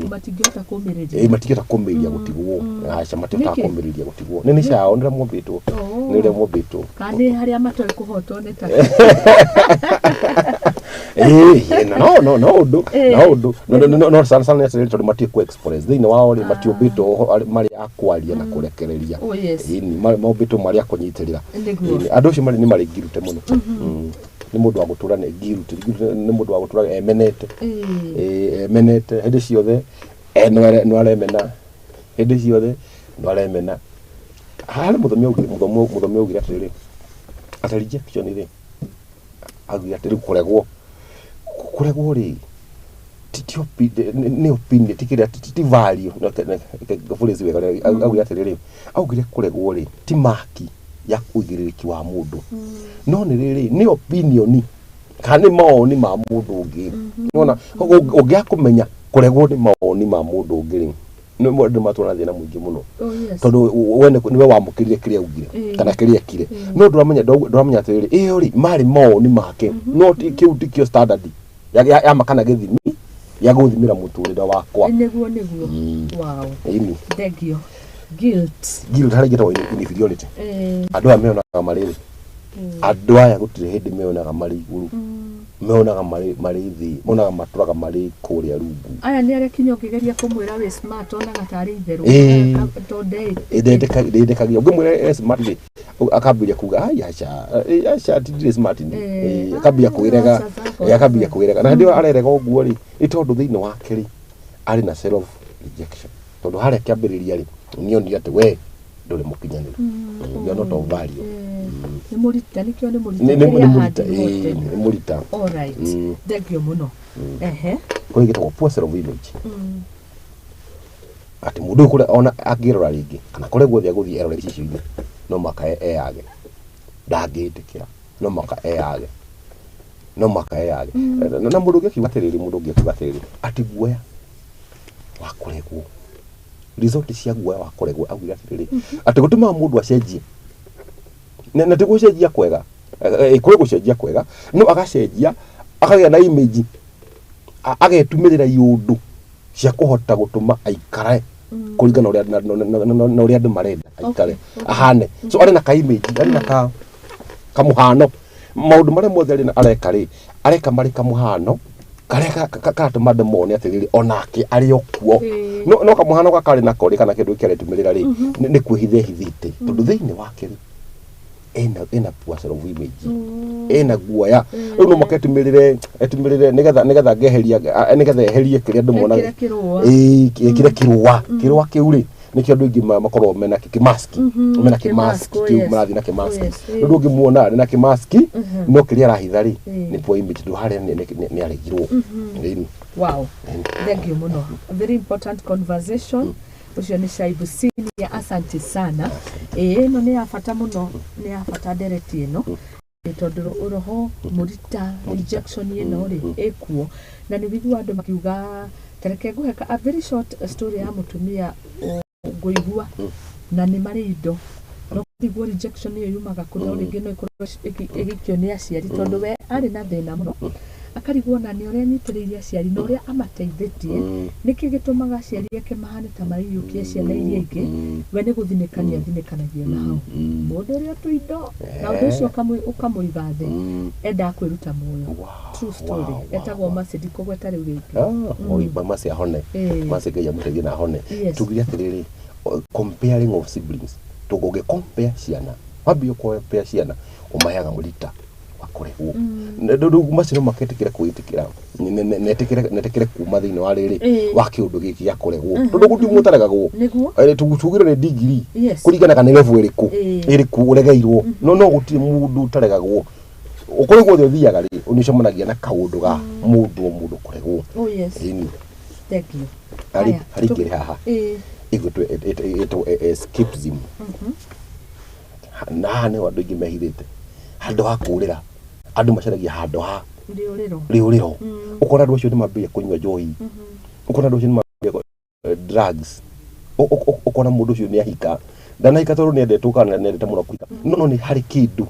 matingĩhota kũmĩrĩria. Ĩ, matingĩhota kũmĩrĩria gũtigwo, aca, matihotaga Nĩkĩ? kũmĩrĩria gũtigwo. Nĩ cao, nĩ ũrĩa mombĩtwo. Oh. Nĩ ũrĩa mombĩtwo. Kana nĩ harĩa matoĩ kũhotwo nĩ ta Ĩĩ, no ũndũ no ũndũ no sana sana nĩ atĩrĩrĩ, tondũ matiĩ ku express thĩinĩ wao rĩ, matiũmbĩtwo marĩ a kwaria na kũrekereria. Oh, yes. Ĩni, mombĩtwo marĩ a kũnyitĩrĩra. Nĩguo. Ĩni, andũ acio marĩ nĩ marĩ ngirute mũno. Nĩ mũndũ wa gũtũra nĩ ngirute, nĩ mũndũ wa gũtũra emenete. Ĩĩ, emenete hĩndĩ ciothe, no aremena hĩndĩ ciothe, no aremena. Harĩ mũthomi augire, mũthomi augire atĩrĩrĩ, atĩ rejection rĩ, augire atĩ rĩu kũregwo rĩ ti nĩ opinion, ti kĩrĩa, ti value. Phrase wega ũrĩa augire atĩrĩrĩ, augire kũregwo rĩ ti maki ya ũigĩrĩrĩki wa mũndũ, no nĩ rĩrĩ nĩ opinion kana nĩ mawoni ma mũndũ ũngĩ. Nĩwona, koguo ũngĩaga kũmenya kũregwo nĩ mawoni ma mũndũ ũngĩ rĩ, nĩ andũ matũra na thĩna mũingĩ mũno. Oh, yes. Tondũ we nĩwe wamũkĩrire kĩrĩa augire kana kĩrĩa ekire, no ndũramenya atĩrĩrĩ, ĩyo rĩ marĩ mawoni make, no kĩu tikĩo standard ya makana gĩthimi gĩa gũthimĩra mũtũrĩre wakwa. Nĩguo. Wow. Ĩni. Thank you. Guilt. Guilt harĩa ĩngĩtagwo inferiority. Andũ aya meonaga marĩ thĩ, andũ aya gũtirĩ hĩndĩ meonaga marĩ igũrũ, meonaga marĩ thĩ, monaga matũraga marĩ kũrĩa rungu. Aya nĩ arĩa kinya ũngĩgeria kũmwĩra wĩ smart onaga tarĩ itherũ. Tondũ Ndendekagia ũngĩmwĩra e smart rĩ, akambĩrĩria kuga, "Ai, aca, aca, ti ndirĩ smart ni." Akambia kwĩrega. Aca zako. Akambia kwĩrega, na hĩndĩ ĩyo arerega ũguo rĩ, nĩ tondũ thĩinĩ wake rĩ arĩ na self rejection, tondũ harĩa kĩambĩrĩria rĩ nĩonire atĩ we ndũrĩ mũkinyanĩru. You are not of value. Nĩ mũrita, nĩkĩo nĩ mũrita. Nĩ Kĩrĩa mũrita. ahandirwo tene. Nĩ mũrita. All right. Thank you mũno. Ehe. Kũrĩ gĩtagwo poor self image, atĩ mũndũ ũyũ kũrĩa ona angĩrora rĩngĩ kana kũrĩa guothe agũthiĩ erore gĩcicio-inĩ, no mũhaka eyage, ndangĩtĩkĩra, no mũhaka eyage, no mũhaka eyage. Na mũndũ ũngĩ akiuga atĩrĩrĩ, mũndũ ũngĩ akiuga atĩrĩrĩ, atĩ guoya wa kũregwo, result cia guoya wa kũregwo, augire atĩrĩrĩ, atĩ gũtũmaga mũndũ acenjie, na ti gũcenjia kwega. Kũrĩ gũcenjia kwega, no agacenjia akagĩa na image, agetumĩrĩra iũndũ cia kũhota gũtũma aikare kũringana na ũrĩa andũ marenda aikare, ahane. So arĩ na ka image, arĩ na ka kamũhano, maũndũ marĩa mothe arĩ areka rĩ, areka marĩ kamũhano karĩa karatũma andũ mone atĩrĩrĩ, onake arĩ o kuo. No kamũhano gaka arĩ nako rĩ, kana kĩndũ gĩkĩ aretumĩrĩra rĩ, nĩ kwĩhitha ehithĩte, tondũ thĩinĩ wake rĩ Ena poor self image, ena guoya. Rĩu no mũhaka etumĩrĩre nĩgetha ngeheria nĩgetha eherie kĩrĩa andũ monaga. Ekĩre kĩrũa. Ĩĩ, ekĩre kĩrũa. Kĩrũa kĩu rĩ, nĩkĩo andũ aingĩ makoragwo mena kĩmaski, mena kĩmaski Kĩmask, oh kĩu, yes. marathiĩ na kĩmaski. Oh yes, Rĩu ndũngĩmuona arĩ na kĩmaski, no kĩrĩa arahitha rĩ, nĩ poor image, tondũ harĩa nĩ aregirwo. Ĩni. Wow, thank you mũno, very important conversation. Ũcio nĩ Shaibu Senior, asante sana. Ĩĩ, ĩno nĩ ya bata mũno, nĩ ya bata ndereti ĩno. Ĩ, tondũ roho mũrita rejection ĩno rĩ ĩkuo, na nĩ wĩigua andũ makiuga. Tareke ngũhe a very short story ya mũtumia ngũigua, na nĩ marĩ indo, no kũigua rejection ĩyo yumaga kũ. No rĩngĩ no ĩkorwo ĩgĩikio nĩ aciari, tondũ we arĩ na thĩna mũno, akarigwo na nĩ ũrĩa anyitĩrĩire aciari na ũrĩa amateithĩtie, nĩkĩ gĩtũmaga aciari ake mahane ta maraiyũkia ciana iria ingĩ. We nĩ gũthinĩkania athinĩkanagio na hau mũndũ ũrĩa tũindo, na ũndũ ũcio ũkamũiga thĩ, endaga kwĩruta muoyo. True story. Etagwo Mercy, ndikũgweta rĩu rĩngĩ. Oi, Mercy ahone. Mercy, Ngai amũteithie na ahone. Tugire atĩrĩrĩ, comparing of siblings, tũngĩ compare ciana, wambie compare ciana, ũmaheaga mũrita wa kũregwo. Rĩu macio no maketĩkĩra kwĩtĩkĩra netĩkĩre kuma thĩinĩ wa rĩrĩ wa kĩũndũ gĩkĩ gĩa kũregwo, tondũ gũtirĩ mũndũ ũtaregagwo. Nĩguo. Tugire nĩ ndigiri, kũringanaga nĩ level ĩrĩkũ ĩrĩkũ ũregeirwo, no gũtirĩ mũndũ ũtaregagwo. Kũrĩ guothe ũthiaga rĩ, nĩ ũcemanagia na kaũndũ ga mũndũ o mũndũ kũregwo. Oh yes. Ĩni. Thank you. Harĩ Haya, harĩ ingĩ haha ĩgwĩtwo ĩtwo escapism, na haha nĩho andũ aingĩ mehithĩte, handũ ha kũũrĩra. Andũ macaragia handũ ha rĩũrĩro. Rĩũrĩro. Ũkona andũ acio nĩ mambĩrĩria kũnyua njohi, ũkona andũ acio nĩ mambĩrĩria drugs. Ũkona mũndũ ũcio nĩ ahika, ndanahika tondũ nĩ endetwo kana nĩ endete mũno kũhika, no nĩ harĩ kĩndũ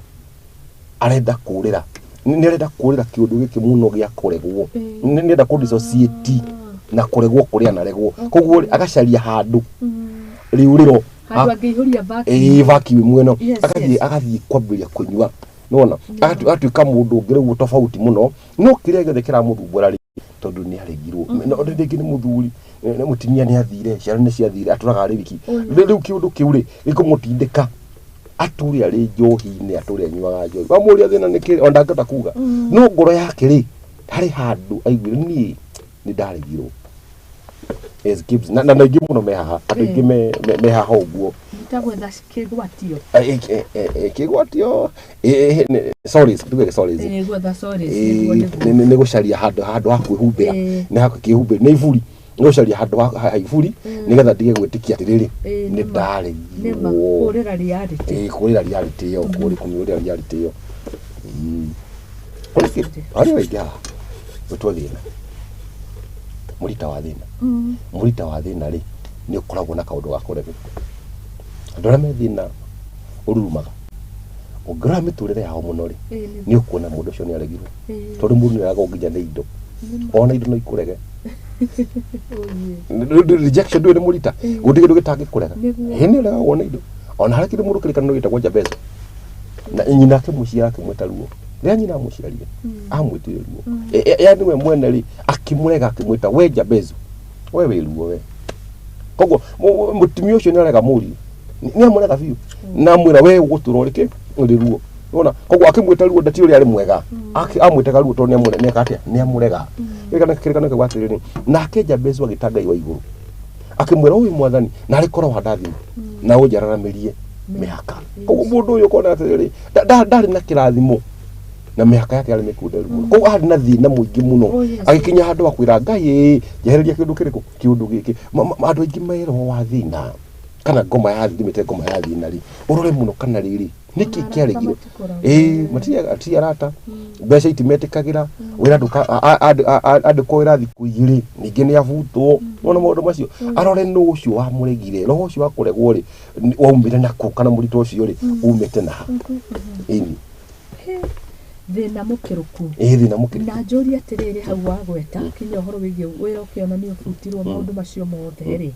arenda kũũrĩra, nĩ arenda kũũrĩra kĩũndũ gĩkĩ mũno gĩa kũregwo. Nĩ arenda kũ dissociate na kũregwo kũrĩa anaregwo, koguo rĩ, agacaria handũ rĩũrĩro. Handũ angĩihũria vacuum. Ĩĩ, vacuum ĩno. Agathiĩ agathiĩ kwambĩrĩria kũnyua, nĩwona agatuĩka mũndũ ũngĩ rĩu tofauti mũno, no kĩrĩa gĩothe kĩramũthumbũra rĩ, tondũ nĩ aregirwo. No rĩngĩ nĩ mũthuri, nĩ mũtumia, nĩ athire, ciana nĩ ciathire, atũraga arĩ wiki. Rĩu kĩũndũ kĩu rĩ, gĩkũmũtindĩka atũre arĩ njohi-inĩ, atũre anyuaga njohi. Wamũria thĩna nĩ kĩ, ona ndangĩhota kuga, no ngoro yake rĩ, harĩ handũ aiguire niĩ nĩ ndaregirwo. Escapes na aingĩ mũno me haha, andũ aingĩ me haha ũguo. Ta gwetha kĩgwatio. Kĩgwatio, sorry, tuge sorry. Ĩĩ, gwetha sorry. Nĩ Nĩguo. nĩ gũcaria handũ ha kwĩhumbĩra. Nĩ ha kĩhumbĩra, nĩ iburi, nĩ gũcaria handũ ha iburi nĩgetha ndige gwĩtĩkia atĩrĩrĩ, nĩ Nĩma. Nĩma. ndaregirwo. Kũũrĩra reality. Ĩĩ, kũũrĩra reality ĩyo, kũmĩũrĩra reality ĩyo. Harĩ waingĩ haha gwĩtwo thĩna, mũrita wa thĩna. Mũrita wa thĩna rĩ, nĩ ũkoragwo na kaũndũ ga kũregwo. Andũ arĩa me thĩna ũrurumaga, ũngĩrora mĩtũrĩre yao mũno rĩ, nĩ ũkuona mũndũ ũcio nĩ aregirwo, tondũ mũndũ nĩ aragwo nginya nĩ indo, ona indo no ikũrege. Rejection ndũĩ nĩ mũrita, gũtirĩ kĩndũ gĩtangĩkũrega. Nĩguo. Ĩ, nĩ ũregagwo nĩ indo. Ona harĩ kĩndũ mũndũ kĩrĩkanĩro gĩtagwo Jabezo, na nyina akĩmũciara akĩmwĩta ruo. Rĩrĩa nyina amũciarire amwĩtire ruo. Yani we mwene rĩ, akĩmũrega, akĩmwĩta, "We Jabezo, we wĩ ruo we." Koguo mũtumia ũcio nĩ arega mũriũ, nĩ amũrega biũ, na amwĩra, "We ũgũtũra ũrĩ kĩ, ũrĩ ruo." Nĩwona, koguo akĩmwĩta ruo ndati ũrĩa arĩ mwega. Amwĩtaga ruo tondũ nĩeka atĩa, nĩ amũrega. Kĩrĩkanĩro kĩuga atĩrĩrĩ, nake Jabezu agĩta Ngai wa igũrũ, akĩmwĩra, "Ũyũ Mwathani, na arĩ korwo wandathima na ũnjararamĩrie mĩhaka." Koguo mũndũ ũyũ ũkona atĩrĩrĩ, ndarĩ na kĩrathimo na mĩhaka yake yarĩ mĩkunderu mũno, koguo arĩ na thĩna mũingĩ mũno. Oh, yes. Agĩkinya handũ ha kwĩra Ngai, "Ĩĩ, njehereria kĩũndũ kĩrĩkũ, kĩũndũ gĩkĩ." Andũ aingĩ me roho wa thĩna kana ngoma ya thimĩte ngoma ya thĩna rĩ, ũrore mũno kana rĩrĩ nĩkĩ Ona arata kĩaregirwo. matikoragwo. Ĩĩ, matirĩ arata, mbeca itimetĩkagĩra, wĩra ndũka andĩkwo wĩra thikũ 2 ningĩ nĩ abutwo. Nĩwona maũndũ macio, arore nũ ũcio wamũregire, roho ũcio wa kũregwo rĩ, waumire nakũ, kana mũrito ũcio rĩ, umĩte na ha. Ĩni. He, thĩna mũkĩrũku. Ĩĩ, thĩna mũkĩrĩku. Na njũrie atĩrĩrĩ, hau wagweta kinya ũhoro wĩgiĩ wĩra, ũkĩona nĩ ũbutirwo, maũndũ macio mothe rĩ,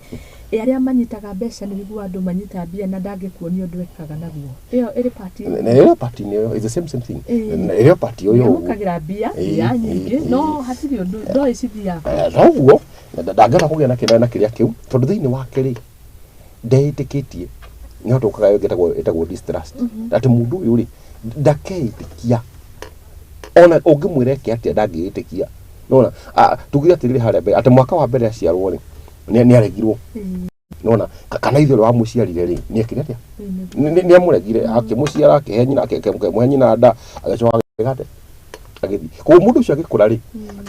ĩ arĩa manyitaga mbeca, nĩ wĩiguaga andũ manyitaga mbia na ndangĩkuonia ũndũ ekaga naguo, ĩyo ĩrĩ part? Na ĩrĩa part nĩ ĩyo, it's the same thing. Na ĩrĩa part ĩyo ũguo. Nĩamũkagĩra mbia mbia nyingĩ, no hatirĩ ũndũ ndoĩ cithiaga. Noguo ndangĩhota kũgĩa na kĩrĩa na kĩrĩa kĩu, tondũ thĩinĩ wake rĩ, ndeĩtĩkĩtie. Nĩ hatũkaga ĩtagwo distrust, atĩ mũndũ ũyũ rĩ ndakeĩtĩkia, ona ũngĩmwĩra eke atĩa ndangĩĩtĩkia. Nona tugire atĩrĩrĩ harĩa mbere atĩ mwaka wa mbere aciarwo rĩ nĩ aregirwo. Nona kana ithe ũrĩa wamũciarire rĩ nĩ ekire atĩa? Nĩ amũregire, akĩmũciara, akĩhe nyina, akĩmũhe nyina nda, agĩcoka agĩka atĩa? Agĩthiĩ. Koguo mũndũ ũcio agĩkũra rĩ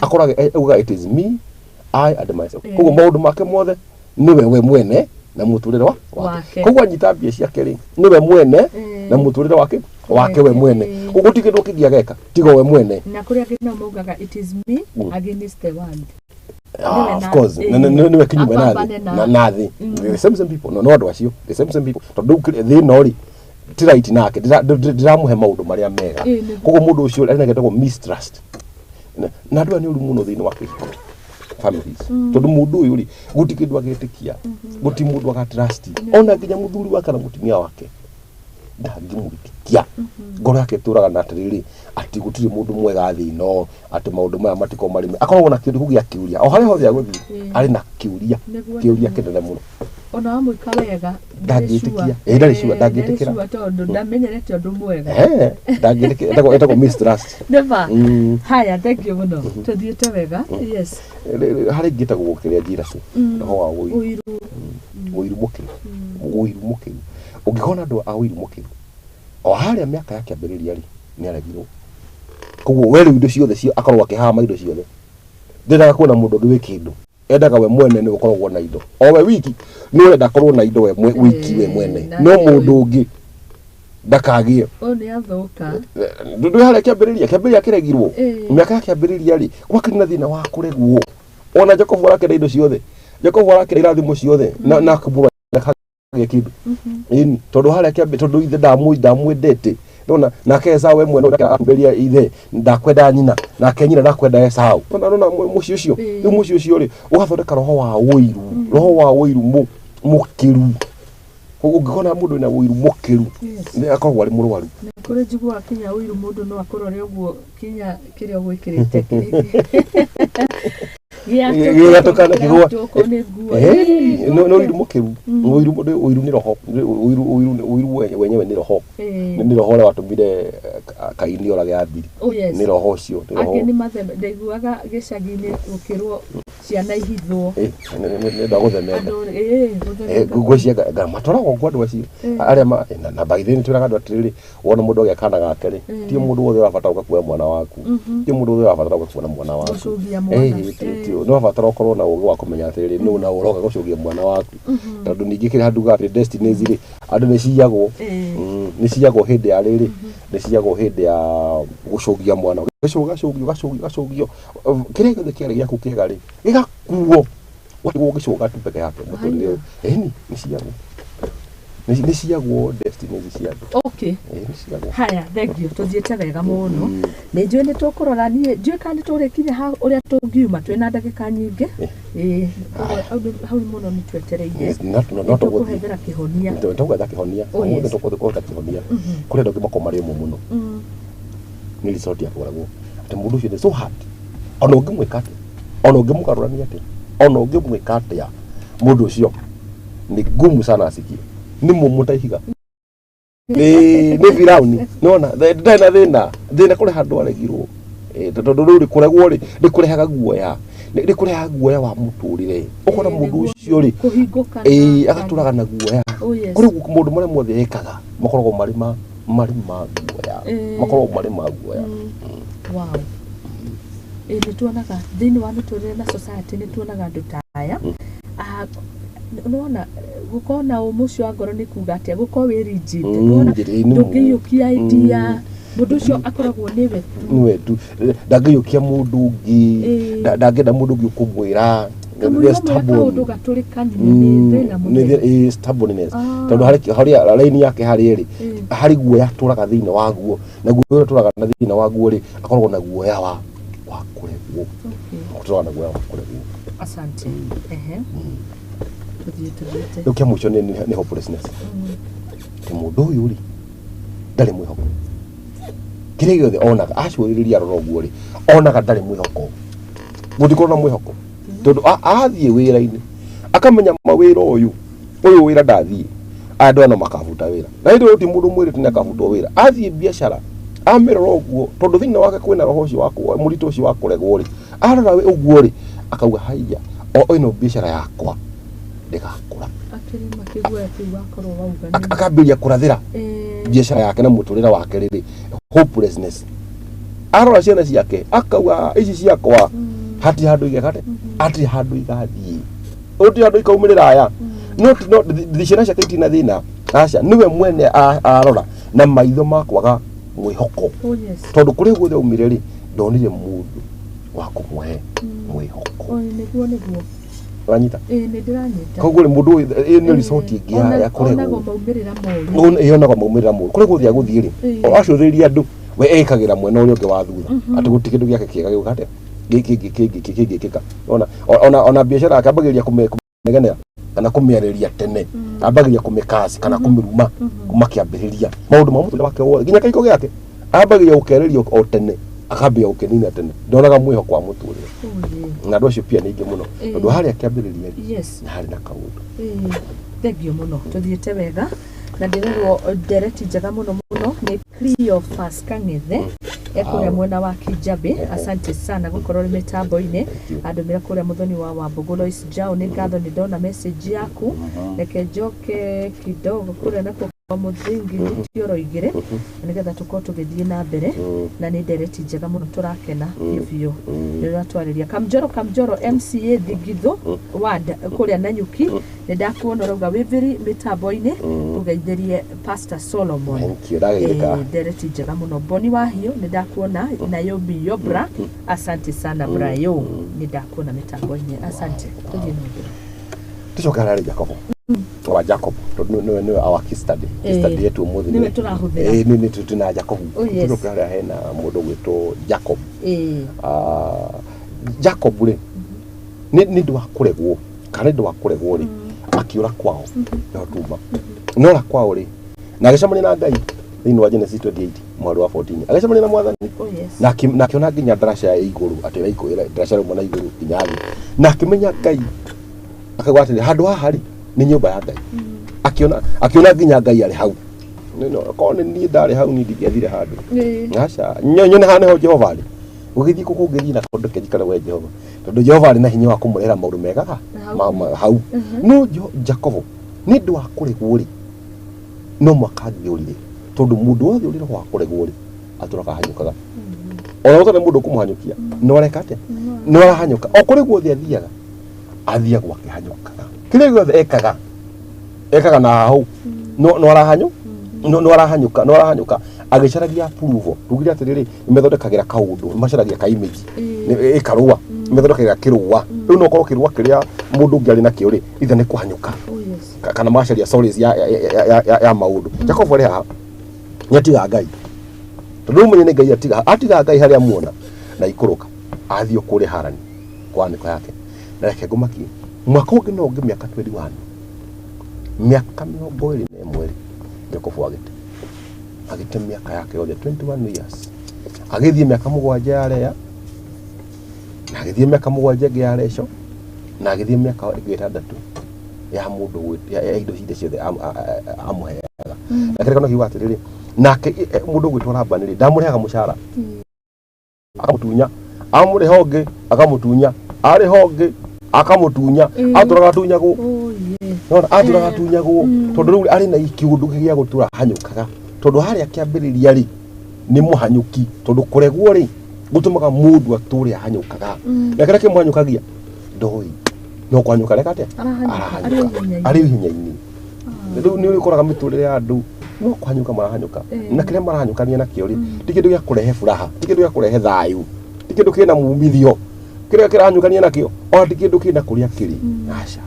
akoragwo auga, "It is me, I and myself." Koguo maũndũ make mothe nĩwe we mwene na mũtũrĩre wa wake. Wake. Koguo anyita mbia ciake rĩ nĩwe mwene na mũtũrĩre wake we mwene. Koguo ti kĩndũ kĩngĩ ageka tiga we mwene. Na kũrĩ angĩ nao maugaga, "It is me against the world." Ah, Nĩwe of course, nĩwe kinyume na thĩ. apambane na thĩ, the same same people, no andũ acio, the same same people, tondũ rĩu thĩ ĩno rĩ ti right nake, ndĩramũhe maũndũ marĩa mega. Nĩguo. Koguo mũndũ ũcio arĩ na gĩtagwo mistrust. Na andũ aya nĩ ũru mũno thĩinĩ wa kĩhiko, families, tondũ mũndũ ũyũ rĩ gũti kĩndũ agetĩkia, gũti mũndũ agatrust, ona nginya mũthuri wake na mũtumia wake ndangĩmwĩtĩkia. Ngoro yake ĩtũraga na atĩrĩrĩ, atĩ gũtirĩ mũndũ mwega thĩ ĩno, atĩ maũndũ maya matikorwo marĩ akoragwo na kĩũndũ gĩa kĩũria o harĩa hothe agũthiĩ, arĩ na kĩũria, kĩũria kĩnene mũno. Ona wamwĩka wega Ndangĩtĩkia. Ndarĩ sure, ndangĩtĩkĩra. Sure, tondũ ndamenyerete ũndũ mwega. Ndangĩtĩkĩra, ĩtagwo mistrust. Nĩma. Haya, thank you mũno, tũthiĩte wega, yes. Harĩ ingĩ ĩtagwo kĩrĩa jealousy, roho wa ũiru. Ũiru. Ũiru mũkĩru, ũiru mũkĩru. Ũngĩkorwo na andũ a ũiru mũkĩru o harĩa mĩaka ya kĩambĩrĩria rĩ nĩ aregirwo, koguo we rĩu indo ciothe akoragwo akĩhama indo ciothe, ndendaga kuona mũndũ ũngĩ wĩ kĩndũ, endaga we mwene nĩ ũkoragwo na indo, o we wiki nĩ ũrenda akorwo na indo we wiki we mwene, na no nĩ mũndũ ũngĩ ndakagĩe. Ũyũ nĩ athũka. Ndũ harĩa kĩambĩrĩria kĩregirwo. Mĩaka ya kĩambĩrĩria rĩ gwakĩrĩ na thĩna wa kũregwo, ona Jacob arakĩra indo ciothe, Jacob arakĩra irathimo ciothe na akĩmũra ndakagĩe kĩndũ, ĩni tondũ harĩa kĩambĩ tondũ ithe ndamwendete. Nona nake Esau we mwene akumberia ithe ndakwenda nyina, nake nyina ndakwenda Esau. Nona mũciĩ ũcio, rĩu mũciĩ ũcio rĩ ũgathondeka roho wa ũiru, roho wa ũiru mũkĩru. Ũngĩkona mũndũ wĩna ũiru mũkĩru nĩ akoragwo arĩ mũrwaru. Na kũrĩ njiguaga kinya ũiru mũndũ no akũrore ũguo kinya kĩrĩa ũgwĩkĩrĩte gĩatũkana kĩgũa. Gĩatũkwo nĩ nguo. Nĩ ũiru mũkĩru. Ũiru nĩ roho, ũiru wenyewe nĩ roho. Nĩ roho ũrĩa watũmire Kaini orage Abili. Oh, yes. Nĩ roho ũcio, nĩ roho. Angĩ nĩ matheme, ndaiguaga gĩcagi-inĩ gũkĩrwo ciana ihithwo. Nĩ gũthemenda. Andũ gũthemenda. Ngwĩciria matwaragwo kwa andũ acio arĩa na by the way nĩ twĩraga andũ atĩrĩrĩ, wona mũndũ agĩa kana gake rĩ, ti mũndũ wothe ũrabatara ũka kuoya mwana waku, ti mũndũ wothe ũrabatara ũka kuona mwana waku. Gũcũgia mwana. Nĩ ũrabatara ũkorwo na ũgĩ wa kũmenya atĩrĩrĩ nũ na ũroka gũcũgia mwana waku, tondũ ningĩ kĩrĩa handuga atĩ destinies rĩ andũ nĩ ciyagwo. Nĩ ciyagwo hĩndĩ ya rĩrĩ, nĩ ciyagwo hĩndĩ ya gũcũgia mwana, gũcũgacũgio, gacũgio, gacũgio, kĩrĩa gĩothe kĩarĩ gĩaku kĩega rĩ gĩgakuo, watigwo ũgĩcũga tu peke yake mũtũrĩre ũyũ. Ĩni nĩ ciyagwo, nĩ ciyagwo destinies cia andũ. Nĩ ciyagwo. Haya, thank you, tũthiĩte wega mũno. Nĩ njũĩ nĩ tũkũrora, niĩ njũĩ kana nĩ tũrĩkinya hau ũrĩa tũngiuma twĩna ndagĩka nyingĩ. Ũguo hau mũno nĩ twetereire. No tũgũthiĩ. Tũkũhethera kĩhonia. Tũgwetha kĩhonia. Oh, yes. Ũmũthĩ tũgwetha kĩhonia. Kũrĩ andũ angĩ makoragwo marĩ ũmũ mũno, nĩ resort ya kũragwo atĩ mũndũ ũcio nĩ so hard, ona ũngĩmwĩka atĩa, ona ũngĩmũgarũrania atĩa, ona ũngĩmwĩka atĩa, mũndũ ũcio nĩ ngumu sana asikie, nĩ mũmũ ta ihiga, nĩ Firauni. Nona ndarĩ na thĩna, thĩna kũrĩ handũ aregirwo. Tondũ rĩu rĩ kũregwo rĩ nĩ kũrehaga guoya, nĩ kũrehaga guoya wa mũtũrĩre, ũkona mũndũ ũcio rĩ Kũhingũka. Agatũraga na guoya. Oh, yes. Kũrĩ maũndũ marĩa mothe ekaga makoragwo marĩ ma guoya, makoragwo marĩ ma guoya. Wow. Nĩ tuonaga thĩinĩ wa mĩtũrĩre na society, nĩ tuonaga andũ ta aya. Ah, nĩwona gũkorwo na ũmũ ũcio wa ngoro nĩ kuga atĩa? Gũkorwo wĩ rigid. Nĩwona nĩ ndũngĩiyũkia idea, mũndũ ũcio akoragwo nĩwe tu. Nĩwe tu, ndangĩiyũkia mũndũ ũngĩ. Ndangĩenda mũndũ ũngĩ ũkũmwĩra. Kamũira mwĩra kaũndũ gatũrĩkanie nĩ thĩna mũnene. Stubbornness. Ah. Tondũ harĩ raini yake harĩ ĩrĩ harĩ guoya atũraga thĩinĩ waguo, na guoya ũrĩa atũraga na thĩinĩ waguo rĩ akoragwo na guoya wa kũregwo. Atũraga na guoya wa kũregwo. Asante. Ehe, tũthiĩ tũthiĩte. Rĩu kĩa mũico nĩ hopelessness, atĩ mũndũ ũyũ rĩ ndarĩ mwĩhoko, kĩrĩa gĩothe onaga acũthĩrĩria arora ũguo rĩ onaga ndarĩ mwĩhoko, gũtikorwo na mwĩhoko, tondũ athiĩ wĩra-inĩ akamenya mawĩra ũyũ wĩra ndathiĩ Aya andũ aya no makabuta wĩra, na hĩndĩ ĩyo ti mũndũ mwĩrĩ nĩ akabutwo wĩra athiĩ biacara amĩrora ũguo, tondũ thĩinĩ wake kwĩna roho ũcio wa mũritũ ũcio wa kũregwo rĩ, arora we ũguo rĩ, akauga haiya, o ĩno biacara yakwa ndĩgakũra. Akĩrĩ makĩguoya kĩu wakorwo wauga Akambĩrĩria kũrathĩra biacara yake na mũtũrĩre wake rĩrĩ hopelessness. Arora ciana ciake akauga ici ciakwa hatirĩ handũ igekate, hatirĩ handũ igathiĩ, gũtirĩ handũ ikaumĩrĩra aya. No ciana ciake itirĩ na thĩna, aca, nĩwe mwene arora na maitho ma kwaga mwĩhoko. Oh yes. Tondũ kũrĩa guothe aumire rĩ, ndonire mũndũ wa kũmũhe mwĩhoko. Oh, nĩguo nĩguo. Ũranyita? Ĩĩ, nĩ ndĩranyita. Koguo rĩ, mũndũ ũyũ ĩyo nĩ resort ĩngĩ ya kũregwo. Onagwo maumĩrĩra moru. Ĩyonaga maumĩrĩra moru kũrĩa guothe agũthiĩ rĩ, o acũthĩrĩria andũ, we ekagĩra mwena ũrĩa ũngĩ wa thutha atĩ gũtirĩ kĩndũ gĩake kĩega gĩũka atĩa gĩkĩngĩkĩka. Ona biacara yake ambagĩrĩria kũmĩnegenera kana kũmĩarĩria tene, ambagĩrĩria kũmĩkasi kana kũmĩruma kuma kĩambĩrĩria. Maũndũ ma mũtũrĩre wake wothe nginya kĩhiko gĩake ambagĩrĩria gũkereria o tene, akambĩrĩria gũkĩnina tene, ndonaga mwĩhoko wa mũtũrĩre. Oh, Na andũ acio pia nĩ aingĩ mũno, tondũ harĩa kĩambĩrĩria rĩ, yes. nĩ harĩ na kaũndũ. Ĩĩ, thengio mũno, tũthiĩte wega na ndĩrerwo ndereti njega mũno mũno nĩ Cleophas Kang'ethe ekũrĩa mwena wa Kijabe. Asante sana gũkorwo ũrĩ mĩtambo-inĩ. You. Andũmĩra kũrĩa mũthoni wa Wambũgũ Lois Jao, nĩ ngatho, nĩ ndona message yaku. Reke njoke kidogo kũrĩa nakuo kwa mũthingi njĩtie oro igĩrĩ nĩgetha tũkorwo tũgĩthiĩ na mbere, na nĩ ndereti njega mũno, tũrakena biũ biũ nĩ ũratwarĩria. Kamjoro Kamjoro, MCA Thingithũ ward kũrĩa Nanyuki, nĩ ndakuona ũrauga wĩ thiri mĩtambo-inĩ, ũgeithĩrie Pastor Solomon. Thank you, ndageithĩka. Ndereti njega mũno. Boni Wahiũ, nĩ ndakuona. Naomi Yobra, asante sana. Brayo, nĩ ndakuona mĩtambo-inĩ, asante. Tũthiĩ na mbere. Tucoke harĩa Jacobo wa Jacob, tondũ nĩwe our case study, case study yetu ũmũthĩ. Nĩwe tũrahũthĩra. Ĩĩ, nĩ tũna Jacob. Oh, yes. Tucoke harĩa hena mũndũ ũgwĩtwo Jacob. Ah, Jacob rĩ, nĩ ũndũ wa kũregwo kana nĩ ũndũ wa kũregwo rĩ, akĩũra kwao, no tuma nora kwao rĩ, na agĩcemania na Ngai thĩinĩ wa Genesis 28 mweri wa 14, agĩcemania na Mwathani. Oh yes. Na akĩona nginya ndaraca ya igũrũ atĩ ndaraca rĩmwe na igũrũ nginya thĩ, na akĩmenya Ngai, akauga atĩrĩ, handũ haha rĩ, nĩ nyũmba ya Ngai. Akĩona nginya Ngai arĩ hau. Korwo nĩ niĩ ndarĩ hau, niĩ ndingĩathire handũ. Aca, nyone haha nĩho Jehova arĩ, ũgĩthiĩ kũ kũngĩthiĩ na kũndũ kĩnjikare we Jehova, tondũ Jehova arĩ na hinya wa kũmũrehera maũndũ mega Hau. Hau no Jakobo nĩ ũndũ wa kũregwo rĩ, no mwaka angĩũrire, tondũ mũndũ wothe ũrĩ roho wa kũregwo rĩ, atũraga ahanyũkaga, ona gũtarĩ mũndũ ũkũmũhanyũkia, no areka atĩa? No arahanyũka o kũrĩ guothe athiaga, athiagwo akĩhanyũkaga. Kĩrĩa gĩothe ekaga, ekaga na hau no arahanyũ no arahanyũka, no arahanyũka agĩcaragia approval. Tugire atĩrĩrĩ, nĩmethondekagĩra kaũndũ, nĩmacaragia ka image ĩkarũa, nĩmethondekagĩra kĩrũa. Rĩu no ũkorwo kĩrũa kĩrĩa mũndũ ũngĩ arĩ nakĩo rĩ, ithe nĩ kũhanyũka. Oh yes. Kana magacaria stories ya maũndũ. Jacob arĩ haha nĩ atiga Ngai, tondũ rĩu ũmenye nĩ Ngai atiga Ngai harĩa muona na ikũrũka athiĩ kũrĩa Harani kwa nĩko yake. Na reke ngũmakie, mwaka ũngĩ no ũngĩ, mĩaka 21, mĩaka 21 rĩ, Jacob agĩte mĩaka yake yothe 21 years, agĩthiĩ mĩaka 7 ya Lea, na agĩthiĩ mĩaka 7 ĩngĩ ya Rachel, na agĩthiĩ mĩaka ĩngĩ 6 ya mũndũ ya indo iria ciothe amũheaga. Na kĩrĩkanĩro kiuga atĩrĩrĩ, nake mũndũ ũgwĩtwo Labani rĩ, ndamũrĩhaga mũcara, akamũtunya, amũrĩha ũngĩ akamũtunya, arĩha ũngĩ akamũtunya, atũraga atunyagwo. Oh yes. Nona atũraga atunyagwo, tondũ rĩu arĩ na kĩũndũ gĩa gũtũra hanyũkaga, tondũ harĩa kĩambĩrĩria rĩ, nĩ mũhanyũki, tondũ kũregwo rĩ, gũtũmaga mũndũ atũre ahanyũkaga, na kĩrĩa kĩmũhanyũkagia ndoĩ, no kũhanyũka reka atĩa? Arahanyũka, arĩ Arahanyũka ihenya-inĩ. arĩ ihenya-inĩ. Rĩu nĩ ũkoraga mĩtũrĩre ya andũ no kũhanyũka marahanyũka, na kĩrĩa marahanyũkania nakĩo rĩ, ti kĩndũ gĩa kũrehe furaha, ti kĩndũ gĩa kũrehe thayũ, ti kĩndũ kĩna mumithio kĩrĩa kĩrahanyũkania nakĩo, ona ti kĩndũ kĩna kũrĩa kĩrĩ. Aca,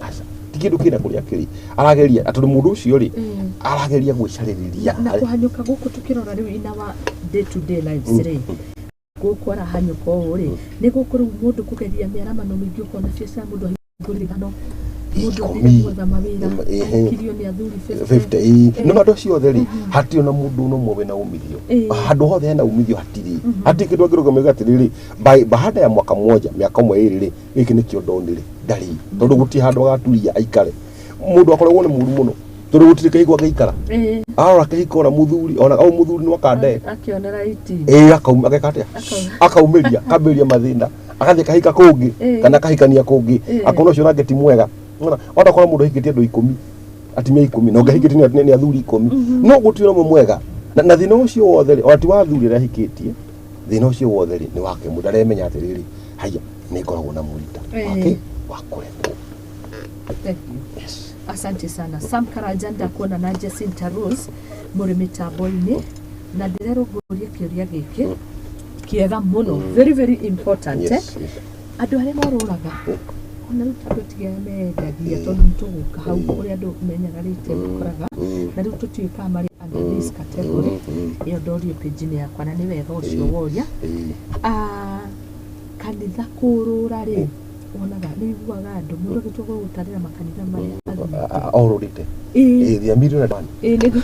aca, ti kĩndũ kĩna kũrĩa kĩrĩ. Arageria tondũ mũndũ ũcio rĩ, arageria gwĩcarĩrĩria. Na kũhanyũka gũkũ tũkĩrora rĩu in our day to day lives rĩ, gũkũ arahanyũka ũũ rĩ, nĩ gũkũ rĩu mũndũ kũgeria mĩaramano mĩingĩ, ũkona biacara mũndũ ahingũrire ithano, mũndũ 10. athire gwetha mawĩra, ahikirio nĩ athuri 50. 50, ĩĩ. No andũ acio othe rĩ, hatirĩ na mũndũ no ũmwe wĩna umithio. Handũ hothe hena umithio hatirĩ, hatirĩ kĩndũ angĩrũgamia atĩrĩrĩ, baada ya mwaka mmoja, mĩaka ũmwe ĩrĩ rĩ, gĩkĩ nĩkĩo ndonire. Ndarĩ, tondũ gũtirĩ handũ agaturia aikare. Mũndũ akoragwo nĩ mũru mũno. Tondũ gũtirĩ kĩhiko angĩikara. Arora kĩhiko ona mũthuri ona au mũthuri no akande. Akĩonera iti. Ĩĩ, akauma ageka atĩa? Akauma. Akaumĩria, akambĩrĩria mathĩna, agathiĩ akahika kũngĩ kana akahikania kũngĩ, akona ũcio nake ti mwega. Nĩwona? Wahota gũkora mũndũ ahikĩtie andũ 10, atumia 10, na ũngĩ ahikĩtie nĩ athuri 10, no gũtirĩ ũmwe mwega. Na thĩna ũcio wothe rĩ, ona ti wa athuri arĩa ahikĩtie, thĩna ũcio wothe rĩ, nĩ wake. Mũndũ aremenya atĩrĩrĩ, haiya, nĩ ngoragwo na mũrita wake wa kũrekwo. Thank you. Asante sana Sam Karanja, ndakuona na Jacinta Rose mũrĩ mĩtambo-inĩ, na ndĩrerũngũria kĩũria gĩkĩ kĩega mũno, very very important. Yes. Andũ arĩa morũraga ona rĩu tondũ tiga mendagia, tondũ nĩ tũgũka hau ũrĩa andũ menyagarĩte ũkoraga na rĩu tũtiũĩ kana marĩ under this category. Ĩyo ndorio page-inĩ yakwa, na nĩ wega ũcio woria. Ah, kanitha kũrũra rĩ, wonaga nĩ iguaga andũ mũndũ agĩtua gũtarĩra makanitha marĩa athiĩte. Orũrĩte. Ĩĩ. They are million and one. Ĩĩ, nĩguo.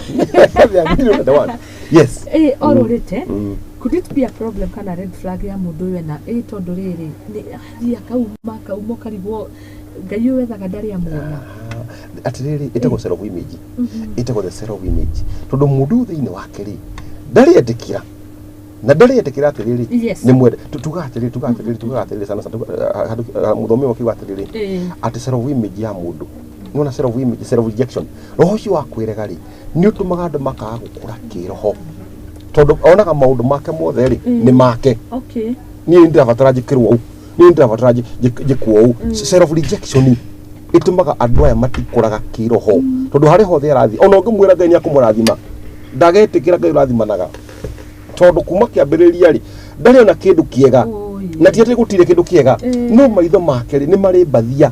They are million and one, yes. Ĩĩ, orũrĩte. Could it be a problem kana red flag ya mũndũ ũyũ ena ĩ tondũ rĩrĩ nĩ athiĩ akauma akauma, ũkarigwo Ngai ũyũ wethaga ndarĩ amuona? Ah, atĩrĩrĩ, ĩtagwo self image, ĩtagwo the self image, tondũ mũndũ ũyũ thĩinĩ wake rĩ, ndarĩ etĩkĩra na ndarĩ etĩkĩra atĩrĩrĩ nĩ mwende. Tugaga atĩrĩrĩ sana sana, mũthomi ũmwe akiuga atĩrĩrĩ, atĩ self image ya mũndũ, nĩwona self image, self rejection, roho ũcio wa kwĩrega rĩ, nĩ ũtũmaga andũ makaga gũkũra kĩroho, tondũ onaga maũndũ make mothe rĩ, nĩ make. Niĩ nĩ ndĩrabatara njĩkĩrwo ũũ, niĩ nĩ ndĩrabatara njĩkwo ũũ. Self rejection ĩtũmaga andũ aya matikũraga kĩroho, tondũ harĩ hothe arathiĩ, ona ũngĩmwĩra Ngai nĩ akũmũrathima, ndagetĩkĩra Ngai ũrathimanaga, tondũ kuma kĩambĩrĩria rĩ, ndarĩ ona kĩndũ kĩega. Oi. Na ti atĩ gũtirĩ kĩndũ kĩega, no maitho make rĩ, nĩ marĩ mbathia.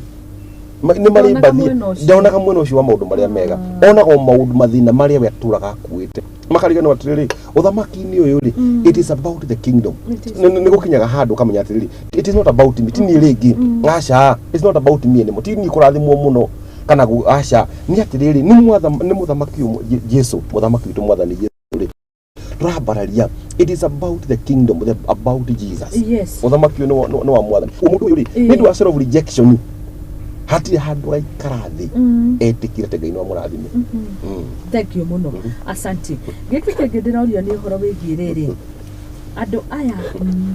Nĩ marĩ Ndonaga mbathia. mwena ũcio. Ndonaga mwena ũcio wa maũndũ marĩa mega, onaga o maũndũ mathĩna marĩa we atũraga akuĩte, makariganĩrwo atĩrĩrĩ, ũthamaki-inĩ ũyũ rĩ, it is about the kingdom. It is. Nĩ gũkinyaga handũ ũkamenya atĩrĩrĩ, it is not about me, ti niĩ rĩngĩ, aca, it's not about me anymore, ti niĩ kũrathimwo mũno kana aca, nĩ atĩrĩrĩ, nĩ mũthamaki ũmwe, Jesu, mũthamaki witũ, mwathani Jesu rĩ, tũrambararia. It is about the kingdom, about Jesus. Ũthamaki ũyũ nĩ wa mwathani. Mũndũ ũyũ rĩ, nĩ ũndũ wa self rejection, hatirĩ handũ araikara thĩ etĩkĩre atĩ Ngai no amũrathime. Thank you mũno, asante. Gĩkĩ kĩngĩ ndĩrorio nĩ ũhoro wĩgiĩ rĩrĩ, andũ aya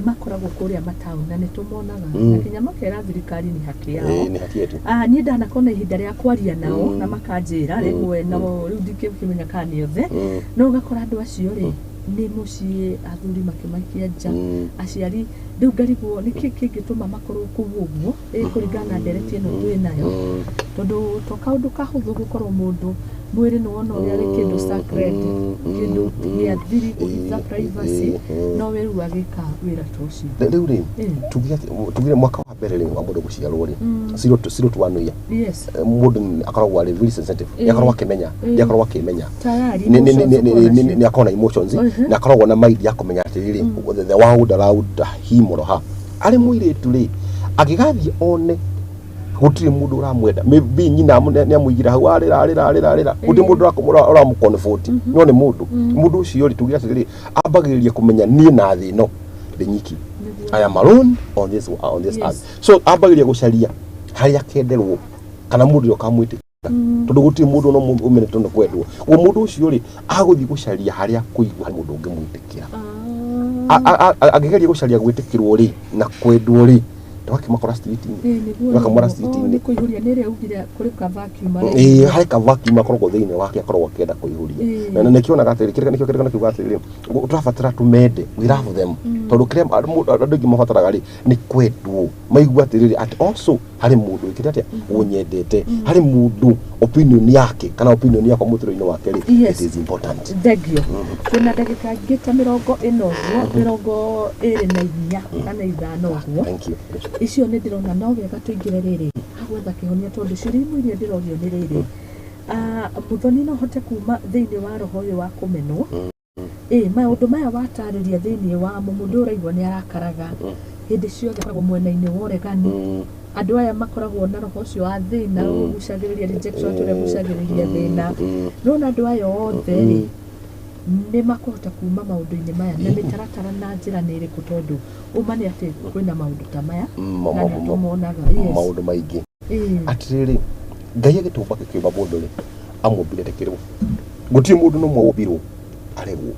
makoragwo kũrĩa mataũni na nĩ tũmonaga na nginya makera thirikari nĩ haki yao. Ĩĩ, nĩ haki yetu. Ah, niĩ ndanakorwo na ihinda rĩa kwaria nao na makanjĩra rĩmwe, no rĩu ndingĩkĩmenya kana nĩ othe, no ũgakora andũ acio rĩ, nĩ mũciĩ athuri makĩmaikia nja, aciari. Rĩu ngarigwo nĩkĩ kĩngĩtũma makorwo kũu ũguo, ĩ kũringana na ndereti ĩno twĩ nayo, tondũ to kaũndũ kahũthũ gũkorwo mũndũ mwĩrĩ nĩ wona ũrĩa arĩ kĩndũ sacred, kĩndũ gĩa thiri, kũhitha, privacy, no we rĩu agĩka wĩra ta ũcio. Rĩu rĩ, tugire mwaka wa mbere rĩ, wa mũndũ gũciarwo rĩ, 0 to 1 year, mũndũ akoragwo arĩ very sensitive, nĩ akoragwo akĩmenya, nĩ akoragwo akĩmenya Tayari nĩ emotions ũkorwo nacio. Nĩ akoragwo na emotions na akoragwo na mind ya kũmenya atĩrĩrĩ, the world around him or her. Arĩ mũirĩtu rĩ, angĩgathiĩ one gũtirĩ mũndũ ũramwenda, maybe nyina nĩ amũigĩra hau, arĩra arĩra arĩra arĩra, gũtirĩ mũndũ ũramũcomfort, no nĩ mũndũ ũcio rĩ, tugire atĩrĩrĩ, ambagĩrĩria kũmenya niĩ na thĩ ĩno ndĩ nyiki. I am alone on this earth. So ambagĩrĩria gũcaria harĩa akenderwo kana mũndũ ũrĩa ũkamwĩtĩkĩra, tondũ gũtirĩ mũndũ no ũmenete nĩ kwendwo. Ũguo mũndũ ũcio rĩ, agũthiĩ gũcaria harĩa kũigua harĩ mũndũ ũngĩmwĩtĩkĩra. Angĩgeria gũcaria gwĩtĩkĩrwo rĩ na kwendwo rĩ, ndũgakĩmakora street-inĩ. Ĩĩ, nĩguo. Ũgakamũra nĩguo. street-inĩ. Oh, nĩ kũihũria nĩ ĩrĩa ugire kũrĩ ka vacuum. Ĩĩ, harĩ ka vacuum akoragwo thĩinĩ wake, akoragwo akĩenda kũihũria. Na nĩkĩonaga atĩrĩrĩ, kĩrĩa nĩkĩo kĩrĩa kiuga atĩrĩrĩ, tũrabatara tũmende, we love them, tondũ kĩrĩa andũ aingĩ mabataraga rĩ, nĩ kwendwo, maigua atĩrĩrĩ, atĩ also harĩ mũndũ wĩkĩte atĩa, ũnyendete, harĩ mũndũ opinion yake kana opinion yakwa mũtũrĩre-inĩ wake rĩ, it is important. Thengio. Twĩna ndagĩka ingĩ ta 40 ũguo, 24 kana 5 ũguo. Thank you. Icio nĩ ndĩrona no wega tũingĩre rĩrĩ hagwetha kĩhonia, tondũ ciũria imwe iria ndĩrorio nĩ rĩrĩ. Ah, Mũthoni, no hote kuma thĩinĩ wa roho ũyũ wa kũmenwo? Ĩ maũndũ maya watarĩria thĩinĩ wamo, mũndũ ũyũ ũraigua nĩ arakaraga hĩndĩ ciothe, akoragwo mwena-inĩ wa ũregani, andũ aya makoragwo na roho ũcio wa thĩna, ũgucagĩrĩria rejection, tũrĩa ũgucagĩrĩria thĩna, nona andũ aya othe rĩ, nĩ makũhota kuma maũndũ-inĩ maya na mĩtaratara na njĩra nĩ ĩrĩkũ? Tondũ ũma nĩ atĩ kwĩna maũndũ ta maya na nĩ tũmonaga, yes. Maũndũ maingĩ. Atĩrĩrĩ, Ngai agĩtũmba, gĩkĩũmba mũndũ rĩ, Amũmbire etĩkĩrwo. Gũtirĩ mũndũ nomwe wombirwo aregwo.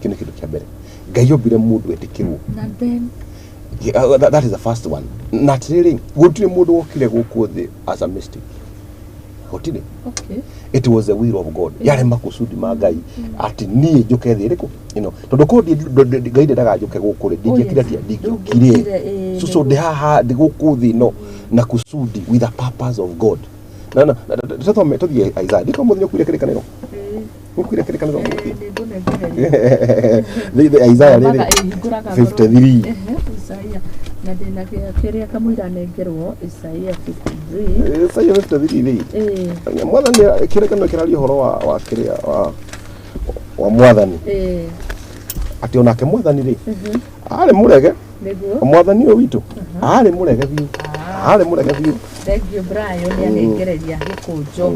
Kĩu nĩ kĩndũ kĩa mbere. Ngai ombire mũndũ etĩkĩrwo. Na then Yeah, that is the first one. Na atĩrĩrĩ, gũtirĩ mũndũ wokire gũkũ thĩ as a mistake. Gũtirĩ. It was the will of God. Yarĩ makusudi ma Ngai atĩ niĩ njũke thĩ ĩrĩkũ ĩno, tondũ korwo Ngai ndendaga njũke gũkũ rĩ, ndingĩokire. Atĩa? Ndingĩokire. Ndũngĩokire, ĩĩ, So ndĩ haha, ndĩ gũkũ thĩ ĩno na kusudi, with a purpose of God. Na tũthome, tũthiĩ Isaiah. Ndika mũthenya ũkuire kĩrĩkanĩro. Ũkuire kĩrĩkanĩro mũthĩ. Nĩ ngũnengereria. Thĩ Isaiah rĩrĩ Thomaga, ĩhingũraga ngoro. 53. Ehe, Isaia, na ndĩna kĩrĩa kamũira nengerwo Isaia 53. Isaiah 53 rĩ, mwathani, kĩrĩkanĩro kĩraria ũhoro wa kĩrĩa wa mwathani, atĩ onake mwathani rĩ, arĩ mũrege. Mwathani ũyũ witũ arĩ mũrege biũ, arĩ mũrege biũ. Thank you, Brian, nĩ anengereria gĩkũnjo.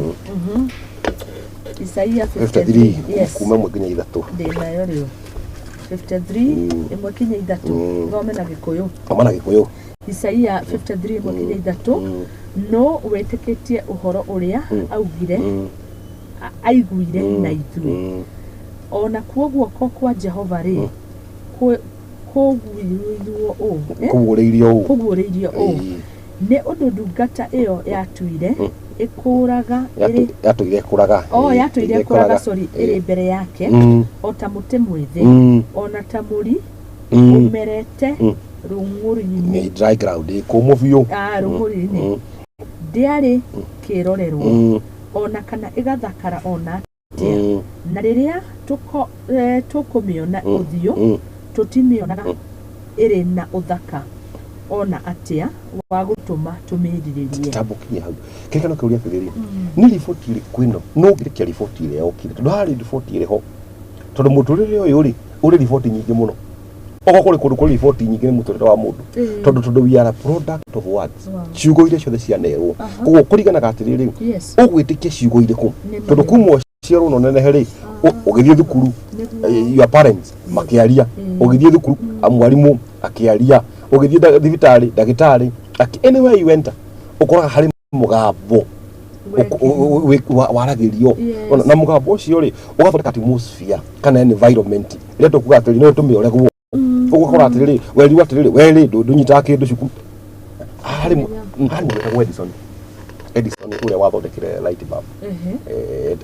Isaia 53. 53, yes. Kuma 1 nginya 3. Ndĩnayo rĩu, 53 1 kinya 3. Thome na Gĩkũyũ. Thoma na Gĩkũyũ. Isaia 53 1 kinya 3. No wĩtĩkĩtie ũhoro ũrĩa augire, aiguire na ithuĩ? Ona kuo guoko kwa Jehova rĩ, kũguũrĩirio ũũ, eh? Kũguũrĩirio ũũ. Kũguũrĩirio ũũ nĩ ũndũ ndungata ĩyo yatuire ĩkũraga ĩrĩ Yatũire kũraga. O yatũire ĩkũraga, sorry, ĩrĩ mbere yake o ta mũtĩ mwĩthĩ, ona ta mũri ũmerete rũng'ũrĩ-inĩ. Nĩ dry ground, ĩ kũmũ biũ. Ah, rũng'ũrĩ-inĩ. Ndĩarĩ kĩrorerwo ona kana ĩgathakara ona atĩa, na rĩrĩa tũkũmĩona ũthiũ, tũtimĩonaga ĩrĩ na ũthaka ona atĩa wa gũtũma tũmĩrirĩrie. Tambũkinya hau kĩrĩkano kĩũria atĩrĩrĩ, nĩ riboti ĩrĩkũ ĩno? No ngĩrĩkia riboti ĩrĩa yokire, tondũ harĩ riboti ĩrĩ ho, tondũ mũtũrĩre ũyũ rĩ, ũrĩ riboti nyingĩ mũno. Okorwo kũrĩ kũndũ kũrĩ riboti nyingĩ, nĩ mũtũrĩre wa mũndũ, tondũ we are a product of words. Ciugo iria ciothe cianerwo. Koguo kũringanaga atĩrĩrĩ, ũgwĩtĩkia ciugo irĩkũ? Nĩ Tondũ ma. kuma ũciarwo na ũnenehe rĩ, ũgĩthiĩ thukuru, your parents makĩaria, ũgĩthiĩ thukuru, mwarimũ akĩaria, ũgĩthiĩ thibitarĩ, ndagĩtarĩ anywhere you enter, ũkoraga harĩ mũgambo waragĩrio. Ona, na mũgambo ũcio rĩ, ũgathondeka atmosphere kana environment ĩrĩa tũkuga atĩrĩ no ĩtũme ũregwo. Ũgakora atĩrĩrĩ, werirwo atĩrĩrĩ, we rĩ, ndũnyitaga kĩndũ cukuru. Harĩ mũndũ wetagwo Edison, Edison ũrĩa wathondekire light bulb,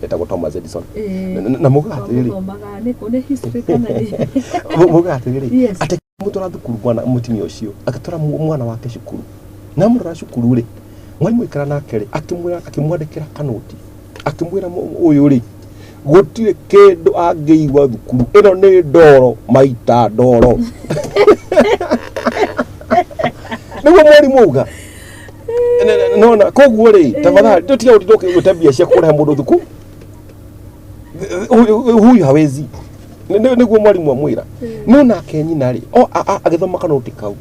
etagwo Thomas Edison. Na mugaga atĩrĩrĩ, Twamũthomaga nĩ kũ, nĩ history kana nĩ mugaga atĩrĩrĩ, atĩ mũtwara thukuru mwana, mũtumia ũcio agĩtwara mwana wake cukuru, na amũtwara cukuru rĩ, mwarimũ aikara nake rĩ, akĩmwĩra, akĩmwandĩkĩra kanoti, akĩmwĩra, "Ũyũ rĩ, gũtirĩ kĩndũ angĩigua thukuru ĩno, nĩ ndoro maita ndoro." Nĩguo mwarimũ auga. Nona koguo rĩ, tafadhali tũtiga gũtinda ũkĩgũte mbia cia kũrehe mũndũ thukuru huyu hawezi. Nĩguo mwarimũ amwĩra. No nake nyina rĩ, o agĩthoma kanoti kau,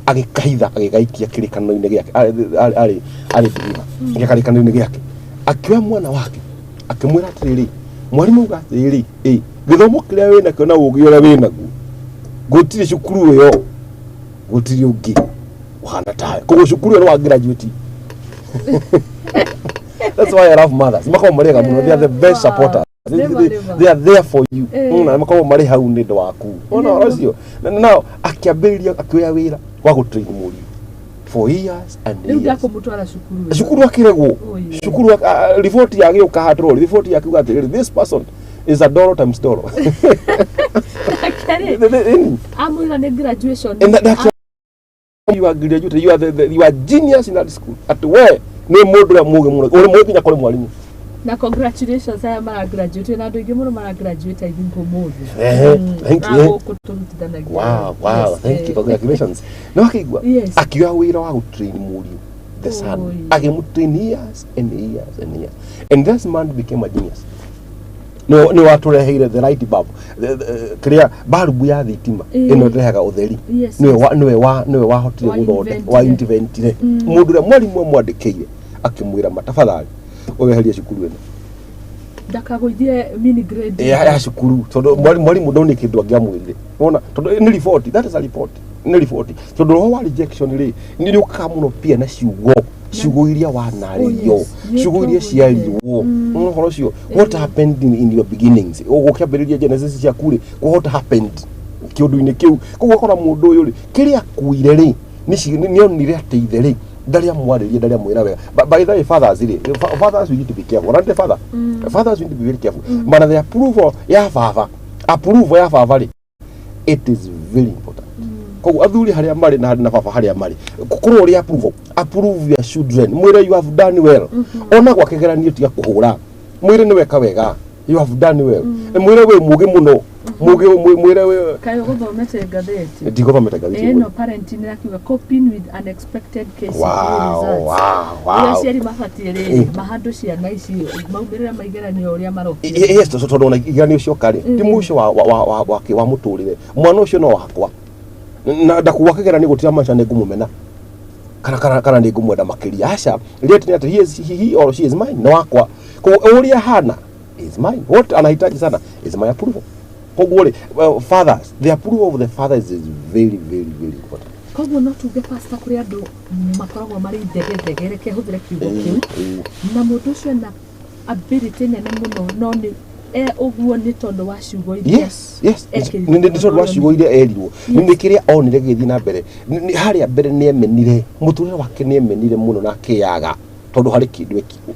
agĩkahitha, agĩgaikia kĩrĩkanĩro-inĩ gĩake. Arĩ believer, gĩkarĩkanĩro-inĩ gĩake, akĩoya mwana wake, akĩmwĩra atĩrĩrĩ, mwarimũ auga atĩrĩrĩ, ĩ gĩthomo kĩrĩa wĩ nakĩo na ũgĩ ũrĩa wĩ naguo, gũtirĩ cukuru ĩyo, gũtirĩ ũngĩ ũhana tawe, koguo cukuru ĩyo nĩ wa graduate. That's why I love mothers. Makoragwo marĩ ega mũno. They are the best supporters. Never, never. They are there for you. Na makoragwo marĩ hau nĩ ũndũ waku. Ona ũhoro ũcio. Na akĩambĩrĩria, akĩoya wĩra wa gũtrain mũriũ for years and Rĩu years. ndakũmũtwara cukuru ĩyo. Cukuru akĩregwo. Oh, yeah. Cukuru riboti yagĩũka hatũrũ, riboti yakiuga atĩrĩrĩ, this person is a doro times doro. Nake rĩ, amwĩra nĩ graduation. And that's you are graduated, you are genius in that school, at we nĩ mũndũ ũrĩa mũgĩ mũno, ũrĩ mũgĩ nginya kũrĩ mwarimũ. Na congratulations aya mara graduate, na andũ aingĩ mũno mara graduate, I think ũmũthĩ. Ehe, thank Na you. gũkũ tũrutithanagia. Wow, thank you, congratulations. Na wakĩigua, akĩoya wĩra wa gũtrain mũriũ, the son, Oi. agĩmũtrain years and years and years, and this man became a genius. Nĩ watũreheire the light bulb, kĩrĩa barubu ya thitima ĩno ĩrehaga ũtheri. Nĩwe wahotire Wa gũthondeka, wa inventire. inventire. Mũndũ ũrĩa mwarimũ amwandĩkĩire, akĩmwĩra, matafadhali ũweherie cukuru ĩno. Ndakagũithie mini grade. Ya cukuru, tondũ mwarimũ ndonĩ kĩndũ angĩamwĩrire. Wona, tondũ nĩ report, that is a report, nĩ report, tondũ roho wa rejection rĩ, nĩ rĩũkaga mũno pia na ciugo. Ciugo iria wanarĩrio, Oh, yes. Nĩ ciugo iria tũguo. ciarirwo, ũhoro ũcio, what happened in your beginnings, ũgũkĩambĩrĩria genesis ciaku rĩ, what happened kĩũndũ-inĩ kĩu. Koguo ũkora mũndũ ũyũ rĩ, kĩrĩa akuire rĩ, nĩ onire atĩ ithe rĩ ndarĩ amwarĩria, ndarĩ amwĩra wega. By the way, fathers rĩ, fathers, we need to be careful. Ona father, fathers, we need to be very careful mana the approval ya baba, approval ya baba rĩ, it is very important. Koguo athuri harĩa marĩ na harĩ na baba harĩa marĩ, korwo ũrĩ approve, approve your children, mwĩre you have done well. Ona gwakĩgeranio, tiga kũhũra, mwĩre nĩ weka wega, you have done well. Mwĩre wĩ mũgĩ mũno, mũgĩ, mwĩre wĩ Kaĩ ũgũthomete ngathĩti? Ndigũthomete ngathĩti. Ĩno parenting ĩrakiuga coping with unexpected KCPE results. Ũrĩa aciari mabatiĩ rĩrĩ mahandũ ciana ici maumĩrĩra ma igeranio ũrĩa marokire. Yes, tondũ ona igeranio cioka rĩ, ti mũico wa mũtũrĩre. Mwana ũcio no wakwa na ndakuwa kĩgeranio gũtira maca nĩ ngũmũmena kana nĩ ngũmwenda makĩria. Aca, rĩeti nĩ atĩ he or she is mine, nĩ wakwa. Koguo ũrĩa hana is mine. What anahitaji sana is my approval. Koguo rĩ, well, fathers, the approval of the fathers is very, very, very important. Koguo no tuge, pastor, kũrĩ andũ makoragwo marĩ ithegethege, reke hũthĩre kiugo kĩu, na mũndũ ũcio ena ability nene mũno, no nĩ e ũguo nĩ tondũ wa ciugo iria Yes. ekĩrirwo. Nĩ tondũ wa ciugo iria erirwo, nĩ kĩrĩa onire gĩgĩthiĩ na mbere. Harĩa mbere nĩ emenire mũtũrĩre wake, nĩ emenire mũno na akĩyaga tondũ harĩ kĩndũ ekirwo,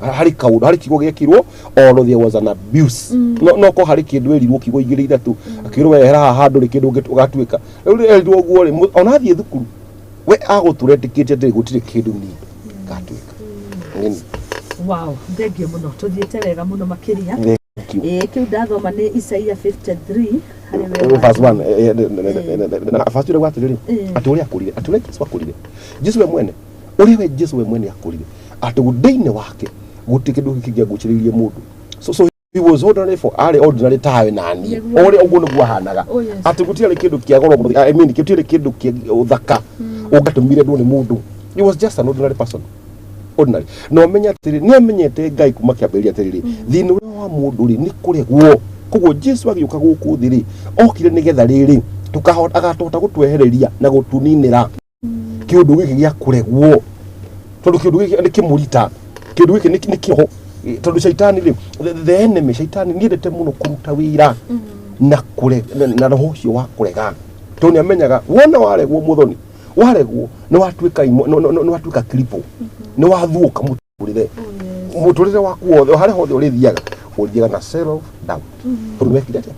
harĩ kaũndũ, harĩ kiugo gĩekirwo, or there was an abuse. No ko harĩ kĩndũ erirwo, kiugo igĩrĩ ithatũ, akĩrwo wehera haha handũ rĩ kĩndũ ũgatuĩka. Rĩu rĩ erirwo ũguo rĩ, ona athiĩ thukuru we agũtũra etĩkĩtie atĩ gũtirĩ kĩndũ niĩ ngatuĩka. Nĩ- Wow, thengio mũno, tũthiĩte wega mũno makĩria. Thank you. Ĩĩ, kĩu ndathoma nĩ Isaia 53 harĩ we. Verse 1, na verse 2 ĩrauga atĩrĩrĩ, atĩ ũrĩa akũrire, atĩ ũrĩa Jesu akũrire, Jesu we mwene, ũrĩa we Jesu we mwene akũrire, atĩ thĩinĩ wake gũtirĩ kĩndũ kĩngĩagucĩrĩirie mũndũ. So he was ordinary, for arĩ ordinary tawe nani. Ũrĩa ũguo nĩguo ahanaga. Atĩ gũtiarĩ kĩndũ kĩa goro mũno, I mean, gũtiarĩ kĩndũ kĩa ũthaka ũngatũmire ndwo nĩ mũndũ. He was just an ordinary person, ordinary. Na ũmenye atĩrĩ, nĩ amenyete Ngai kuma kĩambĩrĩria atĩrĩrĩ, thĩna ũrĩa wa mũndũ rĩ nĩ kũregwo. Koguo Jesu agĩũka gũkũ thĩ rĩ, okire nĩgetha rĩrĩ tũkahota, agatũhota gũtwehereria na gũtũninĩra kĩũndũ gĩkĩ gĩa kũregwo, tondũ kĩũndũ gĩkĩ nĩ kĩmũrita, kĩũndũ gĩkĩ nĩ kĩoho, tondũ caitani rĩ, the enemy, caitani nĩendete mũno kũruta wĩra na kũre na roho ũcio wa kũrega, tondũ nĩ amenyaga wona waregwo, mũthoni waregwo, nĩ watuĩka nĩ watuĩka cripple, nĩ wathuũka mũtũrĩre. Mũtũrĩre waku wothe, harĩa hothe ũrĩthiaga, ũthiaga na self doubt, tondũ wekire atĩa?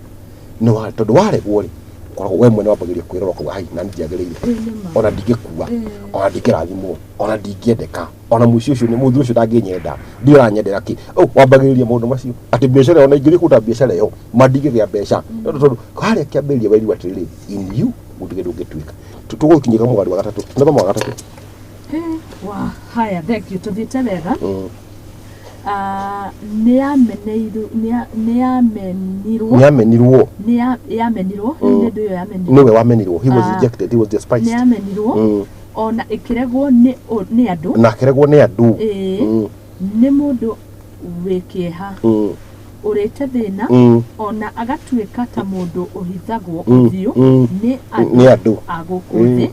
Nĩ wa tondũ waregwo rĩ, ũkoragwo we mwene wambagĩrĩria kwĩrora ũkauga, "Ai, na ndiagĩrĩire, ona ndingĩkua, ona ndingĩrathimwo, ona ndingĩendeka, ona mũciĩ ũcio nĩ mũthuri ũcio ndangĩnyenda, ndiũranyendera kĩ." Oh, wambagĩrĩria maũndũ macio atĩ biacara ĩyo, ona ingĩthiĩ kũruta biacara ĩyo ma ndingĩgĩa mbeca, tondũ harĩa kĩambĩrĩria werirwo atĩrĩrĩ, in you gũtirĩ kĩndũ ũngĩtuĩka. Tũgũkinyĩka mũgari wa gatatũ, tũnathoma wa gatatũ. Wa haya, thank you, tũthiĩte wega. Ah, nĩ yamenirwo. Nĩ amenirwo. Nĩ yamenirwo, rĩu nĩ ndũ ĩyo yamenirwo. Nĩwe wamenirwo, he was Ah. rejected, he was Nĩ despised. yamenirwo ona ĩkĩregwo nĩ andũ. Na akĩregwo nĩ andũ. Ĩĩ. Nĩ mũndũ wĩ kĩeha, ũrĩte thĩna, ona agatuĩka ta mũndũ ũhithagwo ũthiũ nĩ nĩ andũ andũ a gũkũ thĩ,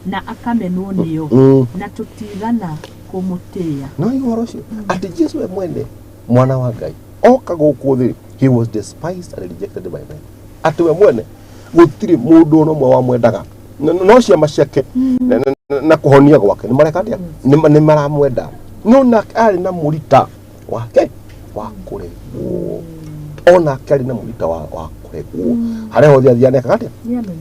na akamenwo nĩo, na tũtigana kũmũtĩĩa. No igua ũhoro ũcio atĩ Jesu we mwene, mwana wa Ngai, oka gũkũ thĩ, he was despised and rejected by men, atĩ we mwene gũtirĩ mũndũ ona ũmwe wamwendaga. No ciama ciake na kũhonia gwake nĩ mareka atĩa? Nĩ maramwenda, no nake arĩ na mũrita wake wa kũregwo. Onake arĩ na mũrita wa kũregwo. Harĩa hothe athiaga nĩekaga atĩa?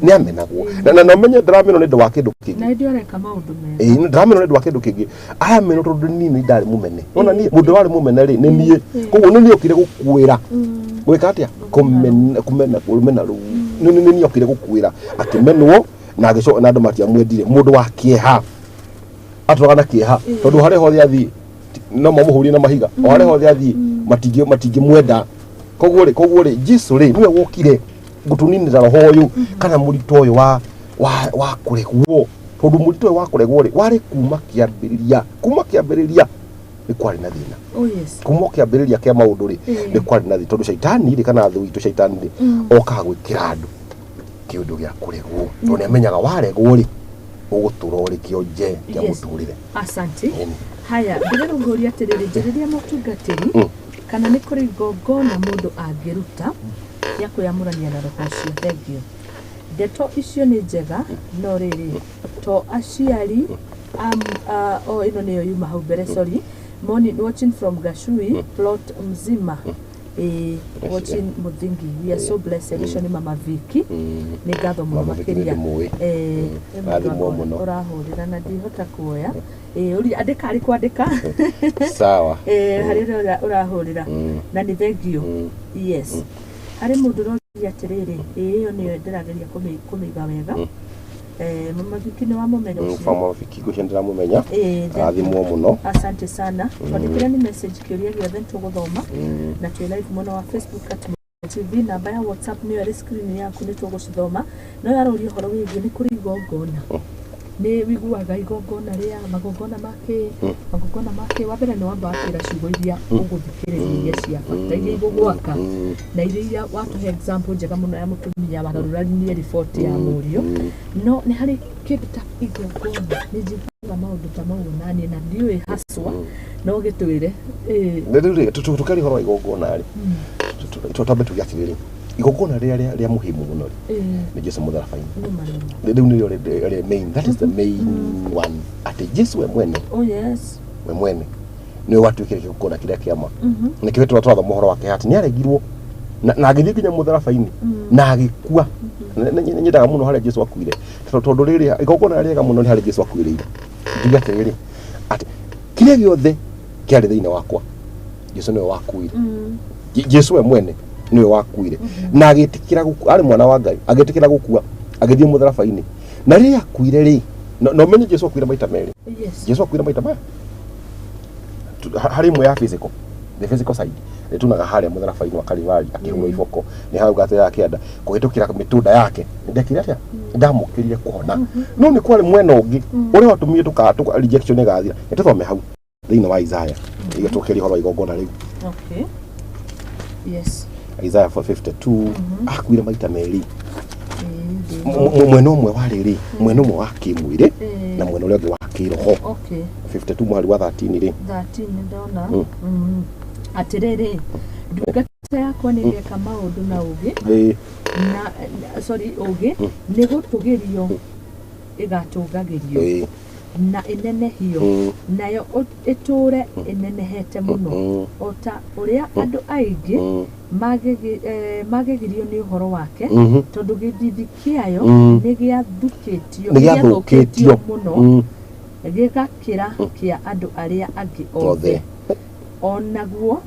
Nĩ amenagwo. Na ũmenye ndaramenwo nĩ ũndũ wa kĩndũ kĩngĩ. Na hĩndĩ ũreka maũndũ mega. Ĩĩ, ndaramenwo nĩ ũndũ wa kĩndũ kĩngĩ, aramenwo tondũ niĩ nĩ ndarĩ mũmene. Nona niĩ mũndũ warĩ mũmene rĩ, nĩ niĩ. Koguo nĩ niĩ okire gũkuĩra, gwĩka atĩa? Kũmena, kũmena, kũmena rũu nĩ niĩ okire gũkuĩra, akĩmenwo na agĩcoka na andũ matiamwendire. Mũndũ wa kĩeha, atũraga na kĩeha tondũ harĩa hothe athiĩ no mamũhũrie na mahiga, o harĩa hothe athiĩ matingĩmwenda. Koguo rĩ, Jesu rĩ, nĩwe wokire gũtũninĩra roho ũyũ kana mũritũ ũyũ wa kũregwo, tondũ mũritũ ũyũ wa kũregwo rĩ, warĩ kuma kĩambĩrĩria. Kuma kĩambĩrĩria nĩ kwarĩ na thĩna. Kuma o kĩambĩrĩria kĩa maũndũ rĩ, nĩ kwarĩ na thĩna, tondũ caitani rĩ, kana thũ itũ caitani rĩ, okaga gwĩkĩra andũ kĩũndũ gĩa kũregwo, tondũ nĩ amenyaga waregwo rĩ, Ũgũtũra ũrĩ kĩonje kĩa mũtũrĩre. Asante. Ĩni. Haya, ndĩrenda ngũria atĩrĩrĩ, njĩrĩria mũtungatĩri kana nĩ kũrĩ igongona mũndũ angĩruta rĩa kwĩyamũrania na roho ũcio. Thengiũ. Ndeto icio nĩ njega, no rĩrĩ, to aciari oh, ĩno nĩyo yuma hau mbere, sorry. Morning, watching from Gashui, plot mzima. Watching Muthingi. We are so blessed. Ũcio nĩ Mama Vicky. Nĩ ngatho mũno Mama Vicky nĩ makĩria. ndĩmũĩ. Nĩ mũndũ Rathimwo wakwa mũno. ũrahũrĩra na ndihota kuoya. Ũria andĩka arĩ kwandĩka. Sawa. Harĩ ũrĩa ũrahũrĩra. Na nĩ thengio. Yes. Harĩ mũndũ ũroria atĩrĩrĩ, ĩyo nĩyo ndĩrageria kũmĩiga wega. Mama Vicky nĩ wamũmenya ũcio? Mama Vicky ngwĩciria ndĩramũmenya. Thank you. Rathimwo mũno. Asante sana. Twandĩkĩre nĩ message kĩũria gĩothe nĩtũgũthoma na twĩ live mwena wa Facebook at TV, namba ya WhatsApp nĩyo ĩrĩ screen yaku, nĩ tũgũcithoma. No yaroria ũhoro wĩgiĩ nĩ kũrĩ igongona, nĩ wiguaga igongona rĩa magongona makĩ, magongona makĩ. Wa mbere nĩ wamba wakwĩra ciugo iria ũgũthikĩrĩria, iria cia bata, iria igũgwaka, na iria watũhe example njega mũno ya mũtumia wagarũranirie riboti ya mũriũ. No nĩ harĩ kĩndũ ta igongona? Nĩ njiguaga maũndũ ta mau onaniĩ na ndiũĩ haswa, no gĩtwĩre. Rĩu rĩ, tũkĩaria ũhoro wa igongona rĩ, twambe tuge atĩrĩrĩ, igongona rĩrĩa rĩa muhimu mũno rĩ, nĩ Jesu mũtharaba-inĩ. Nĩ marĩma. Rĩu nĩrĩo rĩ main, that is the main one, atĩ Jesu we mwene, Oh yes. we mwene nĩwe watuĩkire kĩgongona kĩrĩa kĩama. Nĩkĩo tũrathoma ũhoro wake atĩ nĩ aregirwo na agĩthiĩ nginya mũtharaba-inĩ na agĩkua. Nyendaga mũno harĩa Jesu akuire, tondũ rĩrĩ igongona rĩega mũno nĩ harĩa Jesu akuĩrĩire. Njuge atĩrĩrĩ, atĩ kĩrĩa gĩothe kĩarĩ thĩinĩ wakwa, Jesu nĩwe wakuire. Jesu we mwene nĩwe wakuire na agĩtĩkĩra gũkua, arĩ mwana wa Ngai, agĩtĩkĩra gũkua, agĩthiĩ mũtharaba-inĩ. Na rĩrĩa akuire rĩ, na ũmenye Jesu akuire maita merĩ. Jesu akuire maita maya. Harĩ ĩmwe ya physical, the physical side, nĩ tunaga harĩa mũtharaba-inĩ wa Kalivari akĩhũrwo iboko, nĩ hau gatĩ kĩanda kũhĩtũkĩra mĩtũnda yake ndekire atĩa, ndamũkĩrire kũhona. No nĩ kwarĩ mwena ũngĩ ũrĩa watũmire tũka rejection ĩgathira. Nĩ tũthome hau thĩinĩ wa Isaiah tũkĩaria ũhoro wa igongona rĩu. Okay. Yes. Isaiah 52, akuire maita merĩ. Mwena ũmwe warĩ rĩ, mwena ũmwe wa kĩmwĩrĩ na mwena ũrĩa ũngĩ wa kĩroho. 52 mũhari wa 13 rĩ. 13 ndona. Atĩrĩrĩ, ndungata yakwa nĩ ĩgeka maũndũ na ũũgĩ, na sorry, ũũgĩ nĩ gũtũgĩrio ĩgatũngagĩrio na ĩnenehio, nayo ĩtũũre ĩnenehete mũno, o ta ũrĩa andũ aingĩ magegirio nĩ ũhoro wake, tondũ gĩthithi kĩayo nĩ gĩathũkĩtio, nĩ gĩathũkĩtio mũno, gĩgakĩra kĩa andũ arĩa angĩ othe, othe, o naguo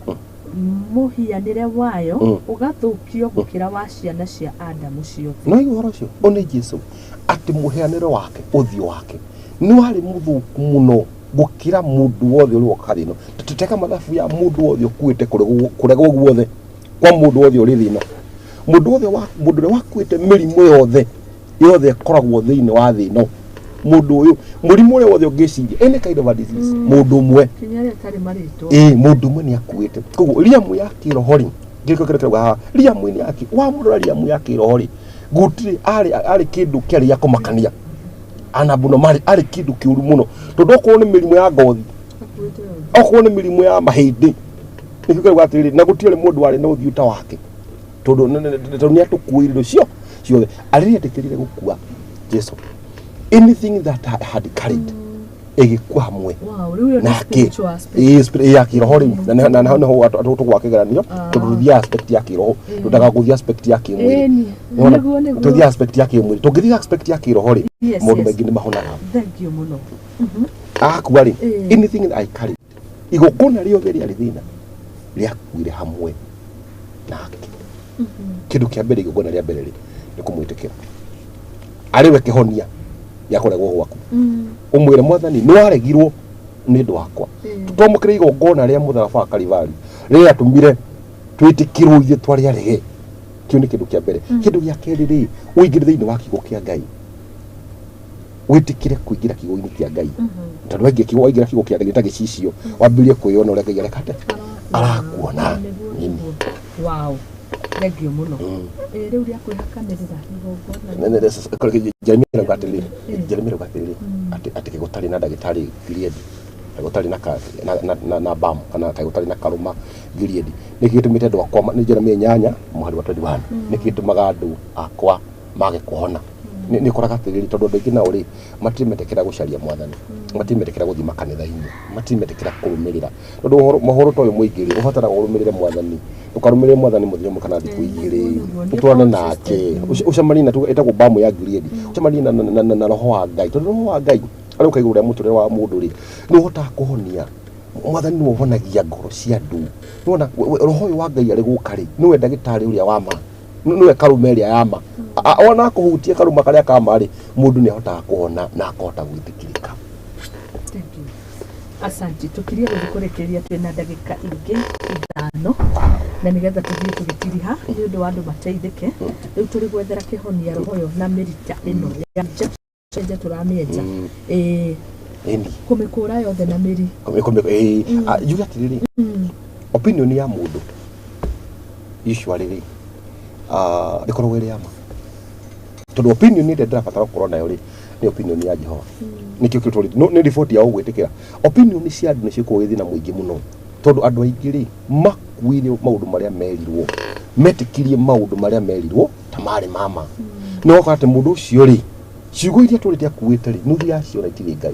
mũhianĩre wayo ũgathũkio gũkĩra wa ciana cia Adamu ciothe. No igua ũhoro ũcio o nĩ Jesu, atĩ mũhianĩre wake, ũthiũ wake nĩ warĩ mũthũku mũno gũkĩra mũndũ wothe ũrĩ woka thĩ ĩno. Tũteka mathabu ya mũndũ wothe ũkuĩte, kũregwo guothe kwa mũndũ wothe ũrĩ thĩ ĩno, mũndũ wothe wa mũndũ ũrĩa wakuĩte mĩrimũ yothe yothe ĩkoragwo thĩinĩ wa thĩ ĩno, mũndũ ũyũ, mũrimũ ũrĩa wothe ũngĩciria, any kind of a disease, mũndũ ũmwe, kinya arĩa atarĩ marĩtwa. Ĩĩ, mũndũ ũmwe nĩ akuĩte. Koguo riamu ya kĩroho rĩ, gĩko kĩrĩa kĩrauga haha, riamu-inĩ ya wamũrora riamu ya kĩroho rĩ, gũtirĩ arĩ kĩndũ kĩarĩ gĩa kũmakania anambuno marĩ arĩ kĩndũ kĩũru mũno, tondũ okorwo nĩ mĩrimũ ya ngothi, Akuĩte yothe. Okorwo nĩ mĩrimũ ya mahĩndĩ, nĩkĩo kĩrauga atĩrĩrĩ, na gũtirĩ mũndũ warĩ na ũthiũ ta wake, tondũ tondũ nĩ atũkuĩire indo cio ciothe. Arĩrĩa etĩkĩrire gũkua Jesu, anything that had carried ĩgĩkua hamwe Wow, rĩu ĩyo nĩ nake. Spiritual aspect. Ĩĩ, ya kĩroho rĩu, na naho nĩho tũgwa kĩgeranio, tondũ tũthiaga aspect ya kĩroho, tũndaga gũthiĩ aspect ya kĩmwĩrĩ. Ĩni, Nĩwona? nĩguo nĩguo. Tũthiĩ aspect ya kĩmwĩrĩ, tũngĩthiĩ aspect ya kĩroho rĩ, maũndũ maingĩ nĩ mahonaga. Thank you mũno. Akua rĩ, anything that I carried, igongona rĩothe rĩarĩ thĩna rĩakuire hamwe nake. Kĩndũ kĩa mbere, igongona rĩa mbere rĩ, nĩ kũmwĩtĩkĩra arĩ we kĩhonia gĩa kũregwo gwaku. Ũmwĩre, "Mwathani, nĩ waregirwo nĩ ũndũ wakwa." Twamũkĩre igongona rĩa mũtharaba wa Kalivari rĩrĩa rĩatũmire twĩtĩkĩrwo ithuĩ twarĩ arege. Kĩu nĩ kĩndũ kĩa mbere. Kĩndũ gĩa kerĩ rĩ, ũingĩre thĩinĩ wa kiugo kĩa Ngai, wĩtĩkĩre kũingĩra kiugo-inĩ kĩa Ngai, tondũ waingĩra kiugo kĩa Ngai nĩ ta gĩcicio, wambĩrĩrie kwĩyona ũrĩa Ngai areka atĩa, arakuona. Nĩguo. Ĩni. Nĩguo. Wow, thank you mũno. Rĩu rĩa kwĩhakanĩrĩra igongona. Jeremia arauga atĩrĩrĩ, Jeremia arauga atĩrĩrĩ, atĩ gũtarĩ na ndagĩtarĩ Gilead, gũtarĩ na ka- na na na, na bam kana kaĩ gũtarĩ na karũma Gilead. Nĩkĩ gĩtũmĩte andũ akwa nĩ Jeremia 8 mũhari wa 21, nĩkĩ gĩtũmaga andũ akwa mage kũhona? Nĩ ũkoraga atĩrĩrĩ, tondũ andũ aingĩ nao rĩ, matirĩ metĩkĩra gũcaria mwathani, matirĩ metĩkĩra gũthiĩ makanitha-inĩ, matirĩ metĩkĩra kũrũmĩrĩra, tondũ ũhoro mohoro ta ũyũ mũingĩ rĩ, ũbataraga ũrũmĩrĩre mwathani, ũkarũmĩrĩre mwathani mũthenya ũmwe kana thikũ igĩrĩ, ũtwarane nake, ũcemanie na ĩtagwo mbamu ya Gilead, ũcemanie na roho wa Ngai, tondũ roho wa Ngai arĩ ũka igũrũ rĩa mũtũrĩre wa mũndũ rĩ, nĩ ũhotaga kũhonia. Mwathani nĩwe ũhonagia ngoro cia andũ. Nĩwona roho ũyũ wa Ngai arĩ gũka rĩ, nĩwe ndagĩtarĩ ũrĩa wa ma, nĩwe karũma ĩrĩa ya ma. Ona akũhutia karũma karĩa ka ma rĩ, mũndũ nĩ ahotaga kũhona na akahota gwĩtĩkĩrĩka. Thank you. Asante. Tukirie gũthiĩ kũrĩkĩrĩria twĩna ndagĩka ingĩ 5 na nĩgetha tũthiĩ tũgĩtiriha nĩ ũndũ wa andũ mateithĩke. Rĩu tũrĩ gwethera kĩhonia roho ũyũ na mĩrita ĩno ya nja tũramĩenja. Ĩĩ, Ĩni. Kũmĩkũra yothe na mĩri. Ĩĩ, njuge atĩrĩrĩ, opinion ya mũndũ usually rĩ, ndĩkoragwo ĩrĩ ya ma, tondũ opinion ĩrĩa ndĩrabatara gũkorwo nayo rĩ, nĩ opinion ya Jehova. Nĩkĩo kĩu tũrĩ nĩ riboti ya gũgwĩtĩkĩra. Opinion cia andũ nĩcio ikoragwo ĩ thĩna mũingĩ mũno, tondũ andũ aingĩ rĩ, makuire maũndũ marĩa merirwo, metĩkirie maũndũ marĩa merirwo ta marĩ mama. Nĩ ũgakora atĩ mũndũ ũcio rĩ, ciugo iria tũrĩte akuĩte rĩ, nuthu yacio ona itirĩ Ngai,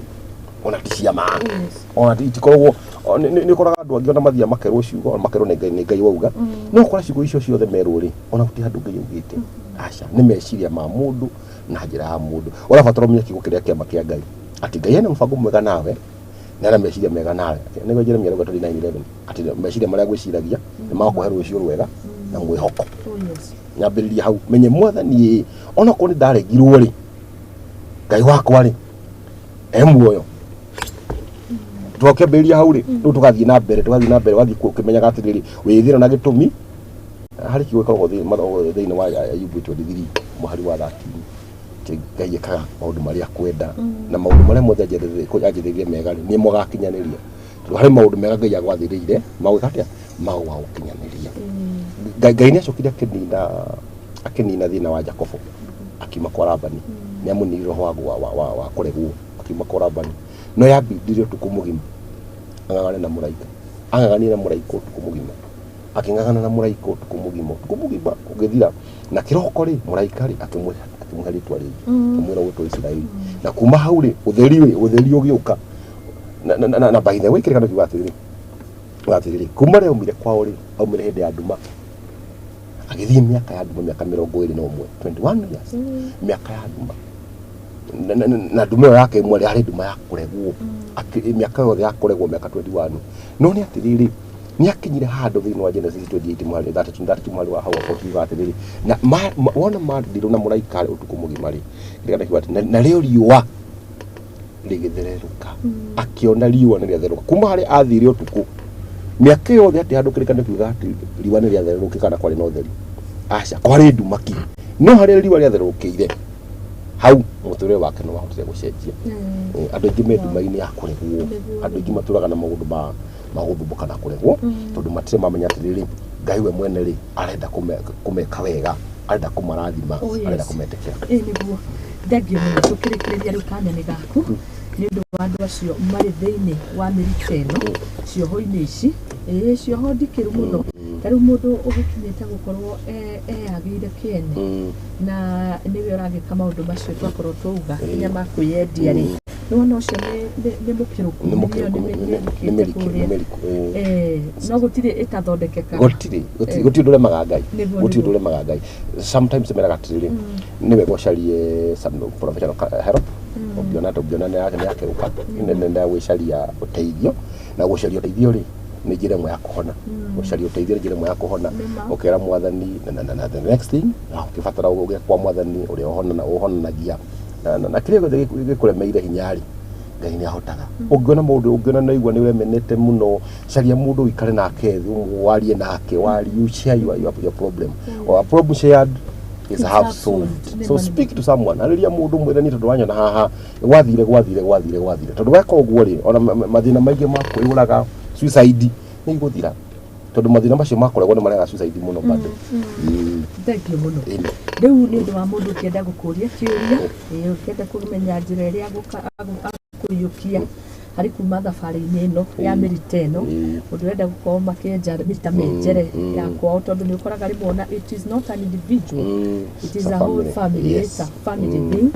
ona ti cia ma, ona itikoragwo nĩ ũkoraga andũ angĩ ona mathiaga makerwo ciugo, ona makerwo nĩ Ngai, nĩ Ngai wauga, no ũkora ciugo icio ciothe merwo rĩ, ona gũtirĩ handũ Ngai augĩte. Aca, nĩ meciria ma mũndũ na njĩra ya mũndũ. Ũrabatara ũmenye kiugo kĩrĩa kĩama kĩa Ngai, atĩ Ngai ena mũbango mwega nawe na ena meciria mega nawe. Nĩguo Jeremia arauga 29:11 atĩ meciria marĩa ngwĩciragia nĩ magũkũhe rũciũ rwega na mwĩhoko. Oh, yes. Nyambĩrĩria hau menye mwathani ĩ, onakorwo nĩ ndaregirwo rĩ, Ngai wakwa rĩ, e muoyo. Twakĩambĩrĩria hau rĩ, rĩu tũgathiĩ na mbere, tũgathiĩ na mbere, ũgathiĩ ũkĩmenyaga atĩrĩrĩ, wĩ thĩna na gĩtũmi harĩ kiugo gĩkoragwo thĩinĩ wa Ayubu 23 mũhari wa 13, atĩ Ngai ekaga maũndũ marĩa akwenda, na maũndũ marĩa mothe anjĩthĩrĩire mega rĩ, nĩmo agakinyanĩria, tondũ harĩ maũndũ mega Ngai agwathĩrĩire magwĩka atĩa, magũgagũkinyanĩria. Ngai nĩ acokire akĩnina thĩna wa Jakobo akiuma kwa Labani, nĩ amũninire roho wa kũregwo akiuma kwa Labani, no yambindire ũtukũ mũgima ang'ang'ane na mũraika, ang'ang'anire na mũraika ũtukũ mũgima, akĩng'ang'ana na mũraika ũtukũ mũgima, ũtukũ mũgima ũgĩthira, na kĩroko rĩ, mũraika rĩ, akĩmũhe rĩtwa rĩngĩ, akĩmwĩra ũgwĩtwo Isiraeli. Na kuma hau rĩ, ũtheri rĩ, ũtheri ũgĩũka. Na by the way, kĩrĩkanĩro kiuga atĩrĩrĩ, atĩrĩrĩ, kuma rĩ aumire kwao rĩ, aumire hĩndĩ ya nduma, agĩthiĩ mĩaka ya nduma, mĩaka 21, 21 years, mĩaka ya nduma. Na nduma ĩyo yake ĩmwe yarĩ nduma ya kũregwo. Mĩaka yothe ya kũregwo, mĩaka 21. No nĩ atĩrĩrĩ, nĩ akinyire handũ thĩinĩ wa Genesis 28 mũhari 32, 32 mũhari wa hau wa 14 ugaga atĩrĩrĩ, na wona mandirwo na mũraika rĩ ũtukũ mũgima rĩ, kĩrĩa kiuga atĩ, na rĩo riũa rĩgĩthererũka, akĩona riũa nĩ rĩathererũka kuma harĩa athire ũtukũ mĩaka yothe, atĩ handũ kĩrĩkanĩro kiuga atĩ riũa nĩ rĩathererũkire kana kwarĩ na ũtheri? Aca, kwarĩ nduma ki. No harĩa riũa rĩathererũkĩire hau, mũtũrĩre wake nĩ wahotire gũcenjia. Andũ aingĩ me nduma-inĩ ya kũregwo. Andũ aingĩ matũraga na maũndũ ma gũthumbũka na kũregwo, tondũ matirĩ mamenya atĩrĩrĩ, Ngai we mwene rĩ, arenda kũmeka wega, arenda kũmarathima, Oh, yes. arenda kũmetĩkĩra. Ĩ nĩguo, thengio mũno. Tũkĩrĩkĩrĩria rĩu kanya nĩ gaku nĩ ũndũ wa andũ acio marĩ thĩinĩ wa mĩrita ĩno, cioho-inĩ ici, ĩĩ, cioho ndikĩru mũno, ta rĩu mũndũ ũgĩkinyĩte gũkorwo eyagĩire kĩene na nĩwe ũragĩka maũndũ macio twakorwo twauga nginya ma kwĩyendia rĩ, nĩwona ũcio nĩ mũkĩrũku. Nĩ ĩyo mũkĩrũku, nĩ nĩ nĩ mĩriku, kũrĩa. Nĩ mĩriku, ĩĩ. No gũtirĩ ĩtathondekekaga. Gũtirĩ, gũtirĩ, gũtirĩ ũndũ ũremaga Ngai. Nĩguo, Gũtirĩ ũndũ nĩguo. ũremaga Ngai. Sometimes meraga atĩrĩrĩ, nĩ wega ũcarie some professional help. Ũngĩona nĩ yakĩrũka, nĩ gwĩcaria ũteithio, na gũcaria ũteithio rĩ, nĩ njĩra ĩmwe ya kũhona. Gũcaria ũteithio nĩ njĩra ĩmwe ya kũhona. Nĩma. Ũkera mwathani, na the next thing na ũkĩbatara ũgĩe kwa mwathani ũrĩa ũhonanagia, na kĩrĩa gĩothe gĩkũremeire hinya rĩ, Ngai nĩ ahotaga. Ũngĩona mũndũ, ũngĩona nĩ waigua nĩ ũremenete mũno, caria mũndũ ũikare nake thĩ, warie nake, warie, you share your problem. Or a problem shared is It's half half solved. solved. So Nĩma, nĩma. speak to someone, arĩria mũndũ, mwĩre niĩ tondũ wanyona haha gwathire, gwathire, gwathire, gwathire, tondũ weka ũguo rĩ, ona mathĩna maingĩ ma kwĩyũraga, suicide, nĩ igũthira. Tondũ mathĩna macio makoragwo nĩ marehaga suicide mũno bado. Thank you mũno. Ĩni. Rĩu nĩ ũndũ wa mũndũ ũkĩenda gũkũria kĩũria, ĩĩ, ũkĩenda kũmenya njĩra ĩrĩa akũiyũkia harĩ kuma thabarĩ-inĩ ĩno ya mĩrita ĩno, mũndũ ũrenda gũkorwo makĩenja mĩrita mĩenjere ya kwao, tondũ nĩ ũkoraga rĩmwe ona it is not an individual, it is It's a a whole family. family. Yes. It's a family thing,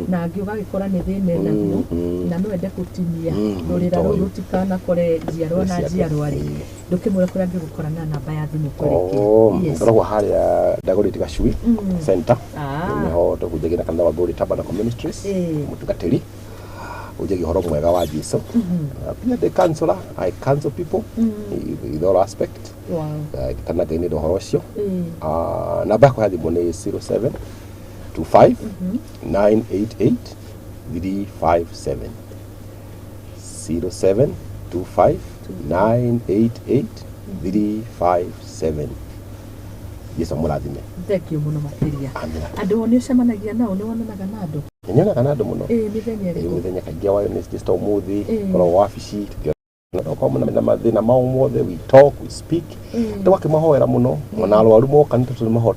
na angĩ ũgagĩkora nĩ thĩna ĩnaguo na no ende gũtinia rũrĩra rũu toyũ. Rũtikanakore njiarwa na Ciake. njiarwa rĩ, ndũkĩmwĩra kũrĩa angĩgũkora na namba ya thimũ Oh, kũrĩkia. Yes. ngoragwo harĩa Dagoretti Gacui Center. Nĩho tũhunjagia na kanitha wa Glory Tabernacle Ministries. Mũtungatĩri hunjagia ũhoro mwega wa Jesu. Pia ndĩ counselor, I counsel people in all aspect. Kana Ngai nĩ ũndũ ũhoro ũcio. Ah, namba yakwa ya thimũ nĩ 07 25 988 357, 07 25 988 357. Jesu amũrathime. Thank you mũno makĩria. Amina. Andũ nĩ ũcemanagia nao, nĩ wonanaga na andũ? Nyonaga na andũ mũno. Ĩĩ, mĩthenya Ĩ, ĩrĩkũ? Mũthenya kaingĩ wa Wednesday ta ũmũthĩ, koragwo wabici tũkĩona okorwo mena mathĩna mao mothe, we talk, we speak, tũgakĩmahoera mũno. Ona arwaru moka nĩ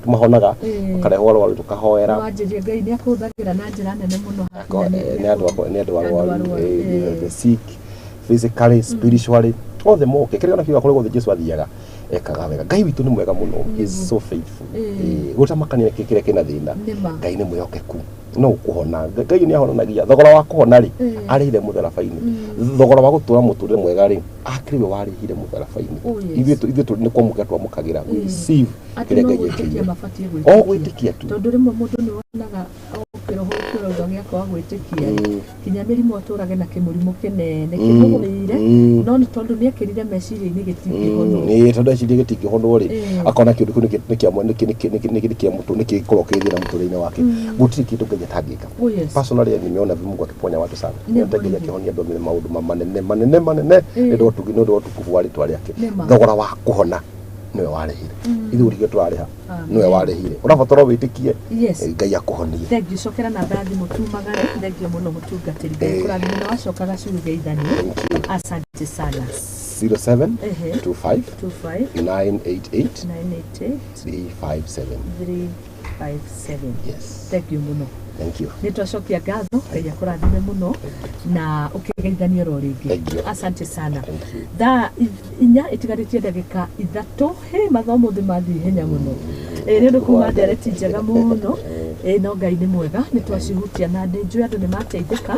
tũmahonaga, makarehwo arwaru tũkahoera. Wanjĩrie Ngai nĩ akũhũthagĩra na njĩra nene mũno hakinya Nĩ andũ nĩ andũ arwaru, arwaru, the sick physically, spiritually, othe moke. Kĩrĩa ona kiuga kũrĩa guothe Jesu athiaga ekaga wega. Ngai witũ nĩ mwega mũno. He is so faithful. Gũtamakania nĩkĩ kĩrĩa kĩna thĩna. Nĩma. Ngai nĩ mwĩhokeku no ũkũhona. Ngai nĩ ahonanagia. Thogora wa kũhona rĩ, arĩhire mũtharaba-inĩ. Thogora wa gũtũra mũtũrĩre mwega rĩ, akĩrĩ we warĩhire mũtharaba-inĩ. Oh, yes. Ithuĩ nĩ kwamũkĩra twamũkagĩra, we receive Atĩ kĩrĩa no Ngai gwĩtĩkia ekĩire. mabatiĩ O gwĩtĩkia tu. Tondũ rĩmwe mũndũ nĩ wonaga okĩroho ũkĩrauga gĩakwa gwĩtĩkia rĩ, kinya mĩrimũ atũrage na kĩmũrimũ kĩnene kĩmũgũmĩire, no nĩ tondũ nĩ ekĩrire meciria-inĩ gĩtingĩhonwo. Ĩĩ, tondũ eciria gĩtingĩhonwo rĩ, akona kĩũndũ kĩu nĩ kĩa mũtũ nĩ kĩkorwo kĩ thĩna mũtũrĩre-inĩ wake. Gũtirĩ kĩndũ Ngai atangĩka. Oh, yes. Personally, nimeona Mungu akiponya watu sana. Nĩ Nĩonete Ngai kweli. akĩhonia andũ maũndũ manene manene manene nĩ ũndũ wa ũtugi, nĩ ũndũ wa ũtukufu wa rĩtwa rĩake. Nĩ ma. Thogora wa kũhona nĩwe warĩhire, ithuĩ gũtirĩ tũrarĩha. Amen. Nĩwe warĩhire, ũrabatara wĩtĩkie. Yes. Ngai akũhonie. Thank you. Cokera namba ya thimũ tumagare. Thank you mũno mũtungatĩri. Ngai kũrathime na wacoka gacuru geithanie. Thank you. Asante sana. 07 Ehe. 25 25 988 988 357. 357. Yes. Thank you mũno. Thank you. Nĩ twacokia ngatho. Ngai akũrathime mũno na ũkĩgeithanie oro rĩngĩ. Thank you. Asante sana. Thank you. Thaa 4 itigarĩtie ndagĩka 3. He mathaa ũmũthĩ mathiĩ ihenya mũno. Ĩ, nĩ ũndũ kuma ndereti njega mũno. Ĩ, no Ngai nĩ mwega, nĩ twacihutia na nĩ njũĩ andũ nĩ mateithĩka.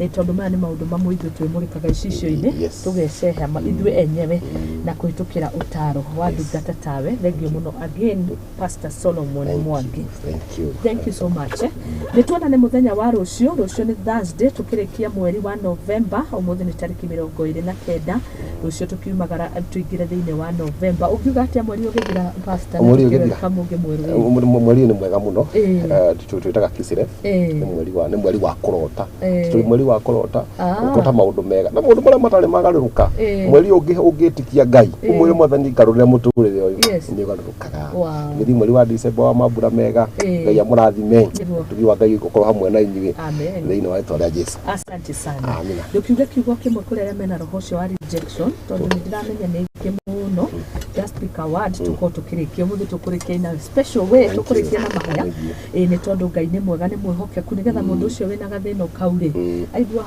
Ĩ, tondũ maya nĩ maũndũ mamwe ithuĩ twĩmũrĩkaga icicio-inĩ, tũgeceha ithuĩ enyewe na kũhĩtũkĩra ũtaro wa ndungata tawe. Thank you mũno again, Pastor Solomon Thank Mwangi. you. Thank you. Thank you so much. Nĩ tuonane mũthenya wa rũciũ. Rũciũ nĩ Thursday, tũkĩrĩkia mweri wa Novemba. Ũmũthĩ nĩ tarĩki 29. Rũciũ tũkiumagara tũingĩre thĩinĩ wa Novemba. Ũngiuga atĩa mweri ũgĩthira, Pastor, na Mweri ũgĩthira? tũkĩwelcome ũngĩ mwerũ ĩ? Mweri ũyũ nĩ mwega mũno. Twĩtaga Kislev. Nĩ mweri wa kũrota. Tũrĩ mweri wa kũrota. Kũrota maũndũ mega na maũndũ marĩa matarĩ magarũrũka. Mweri ũyũ ũngĩtĩkia Ngai, ũmwĩre Mwathani ngarũrĩra mũtũrĩre ũyũ, nĩ ũgarũrũkaga. Gĩthiĩ mweri wa December wa mambura mega. Ngai amũrathime. Ũtugi wa Ngai ũkorwo hamwe na inyuĩ Amen. thĩinĩ wa rĩtwa rĩa Jesu. Asante sana. Amina. Ndũkiuge kiugo kĩmwe kũrĩ arĩa mena roho ũcio wa rejection, tondũ nĩ ndĩramenya nĩ aingĩ mũno. Just pick a word tũkorwo tũkĩrĩkia. Ũmũthĩ tũkũrĩkia in a special way. Thank you. Tũkũrĩkia na mahoya. Thank you. Ĩ, nĩ tondũ Ngai nĩ mwega, nĩ mwĩhokeku, nĩgetha mũndũ ũcio wĩna gathĩna kau rĩ, aigua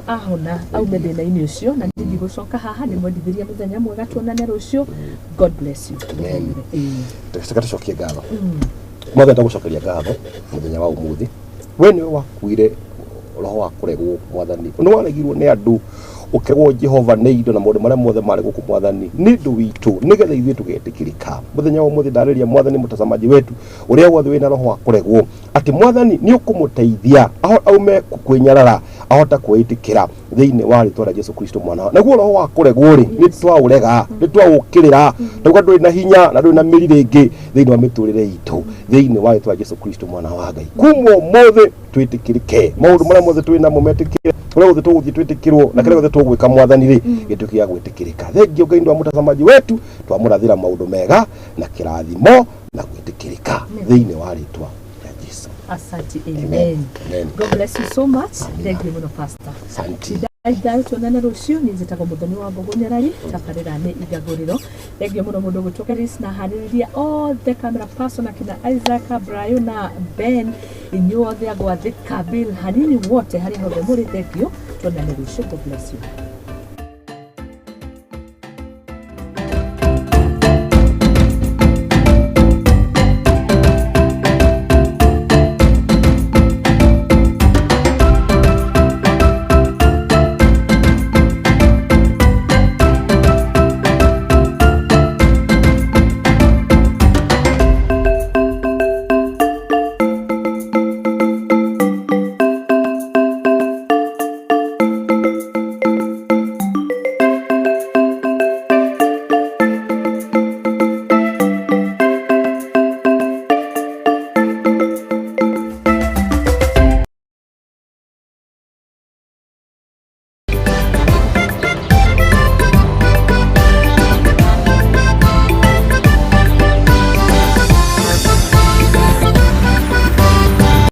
ahona aume thĩna-inĩ ũcio. Na niĩ ndigũcoka haha, ndĩmwendithĩria mũthenya mwega. Tuonane rũciũ. God bless you. Amen. Ĩ. Reke tũcokie ngatho. Mothe ndagũcokeria ngatho mũthenya wa ũmũthĩ. We nĩwe wakuire roho wa kũregwo. Mwathani, nĩ waregirwo nĩ andũ, ũkĩregwo Jehova nĩ indo na maũndũ marĩa mothe marĩ gũkũ, Mwathani, nĩ ũndũ witũ, nĩgetha ithuĩ tũgetĩkĩrĩka. Mũthenya wa ũmũthĩ ndarĩria Mwathani mũtazamaji wetu ũrĩa wothe wĩna roho wa kũregwo atĩ Mwathani nĩ ũkũmũteithia aume kwĩnyarara ahota kwĩĩtĩkĩra thĩinĩ wa rĩtwa rĩa Jesu Kristo mwana. Naguo roho wa kũregwo rĩ, nĩ twaũrega, nĩ twaũkĩrĩra, nauga ndũrĩ na hinya na ndũrĩ na mĩri rĩngĩ thĩinĩ wa mĩtũrĩre itũ, thĩinĩ wa rĩtwa rĩa Jesu Kristo mwana wa Ngai. Kuma ũmũthĩ twĩtĩkĩrĩke, maũndũ marĩa mothe twĩ namo metĩkĩre, kũrĩa guothe tũgũthiĩ twĩtĩkĩrwo, na kĩrĩa gĩothe tũgwĩka, Mwathani rĩ, gĩtuĩke gĩa gwĩtĩkĩrĩka. Thengiũ Ngai nĩ wa mũtazamaji wetu, twamũrathĩra maũndũ mega na kĩrathimo na gwĩtĩkĩrĩka thĩinĩ wa rĩtwa rĩa Jesu. Asante. Amen. Amen. Amen. God bless you so much. Amina. Thank you mũno, Pastor. Asante. Thayũ, tuonane rũciũ. Niĩ njĩtagwo Mũthoni wa Mbũgũ Nyarari, tabarĩra nĩ Igagũrĩro. Thengio mũno mũndũ ũgwĩtwo Chris na harĩrĩria othe, camera person akina Isaac, Brian na Ben, inyuothe agwathĩka Bill hanini wote harĩa hothe mũrĩ, thengio, tuonane rũciũ. God bless you.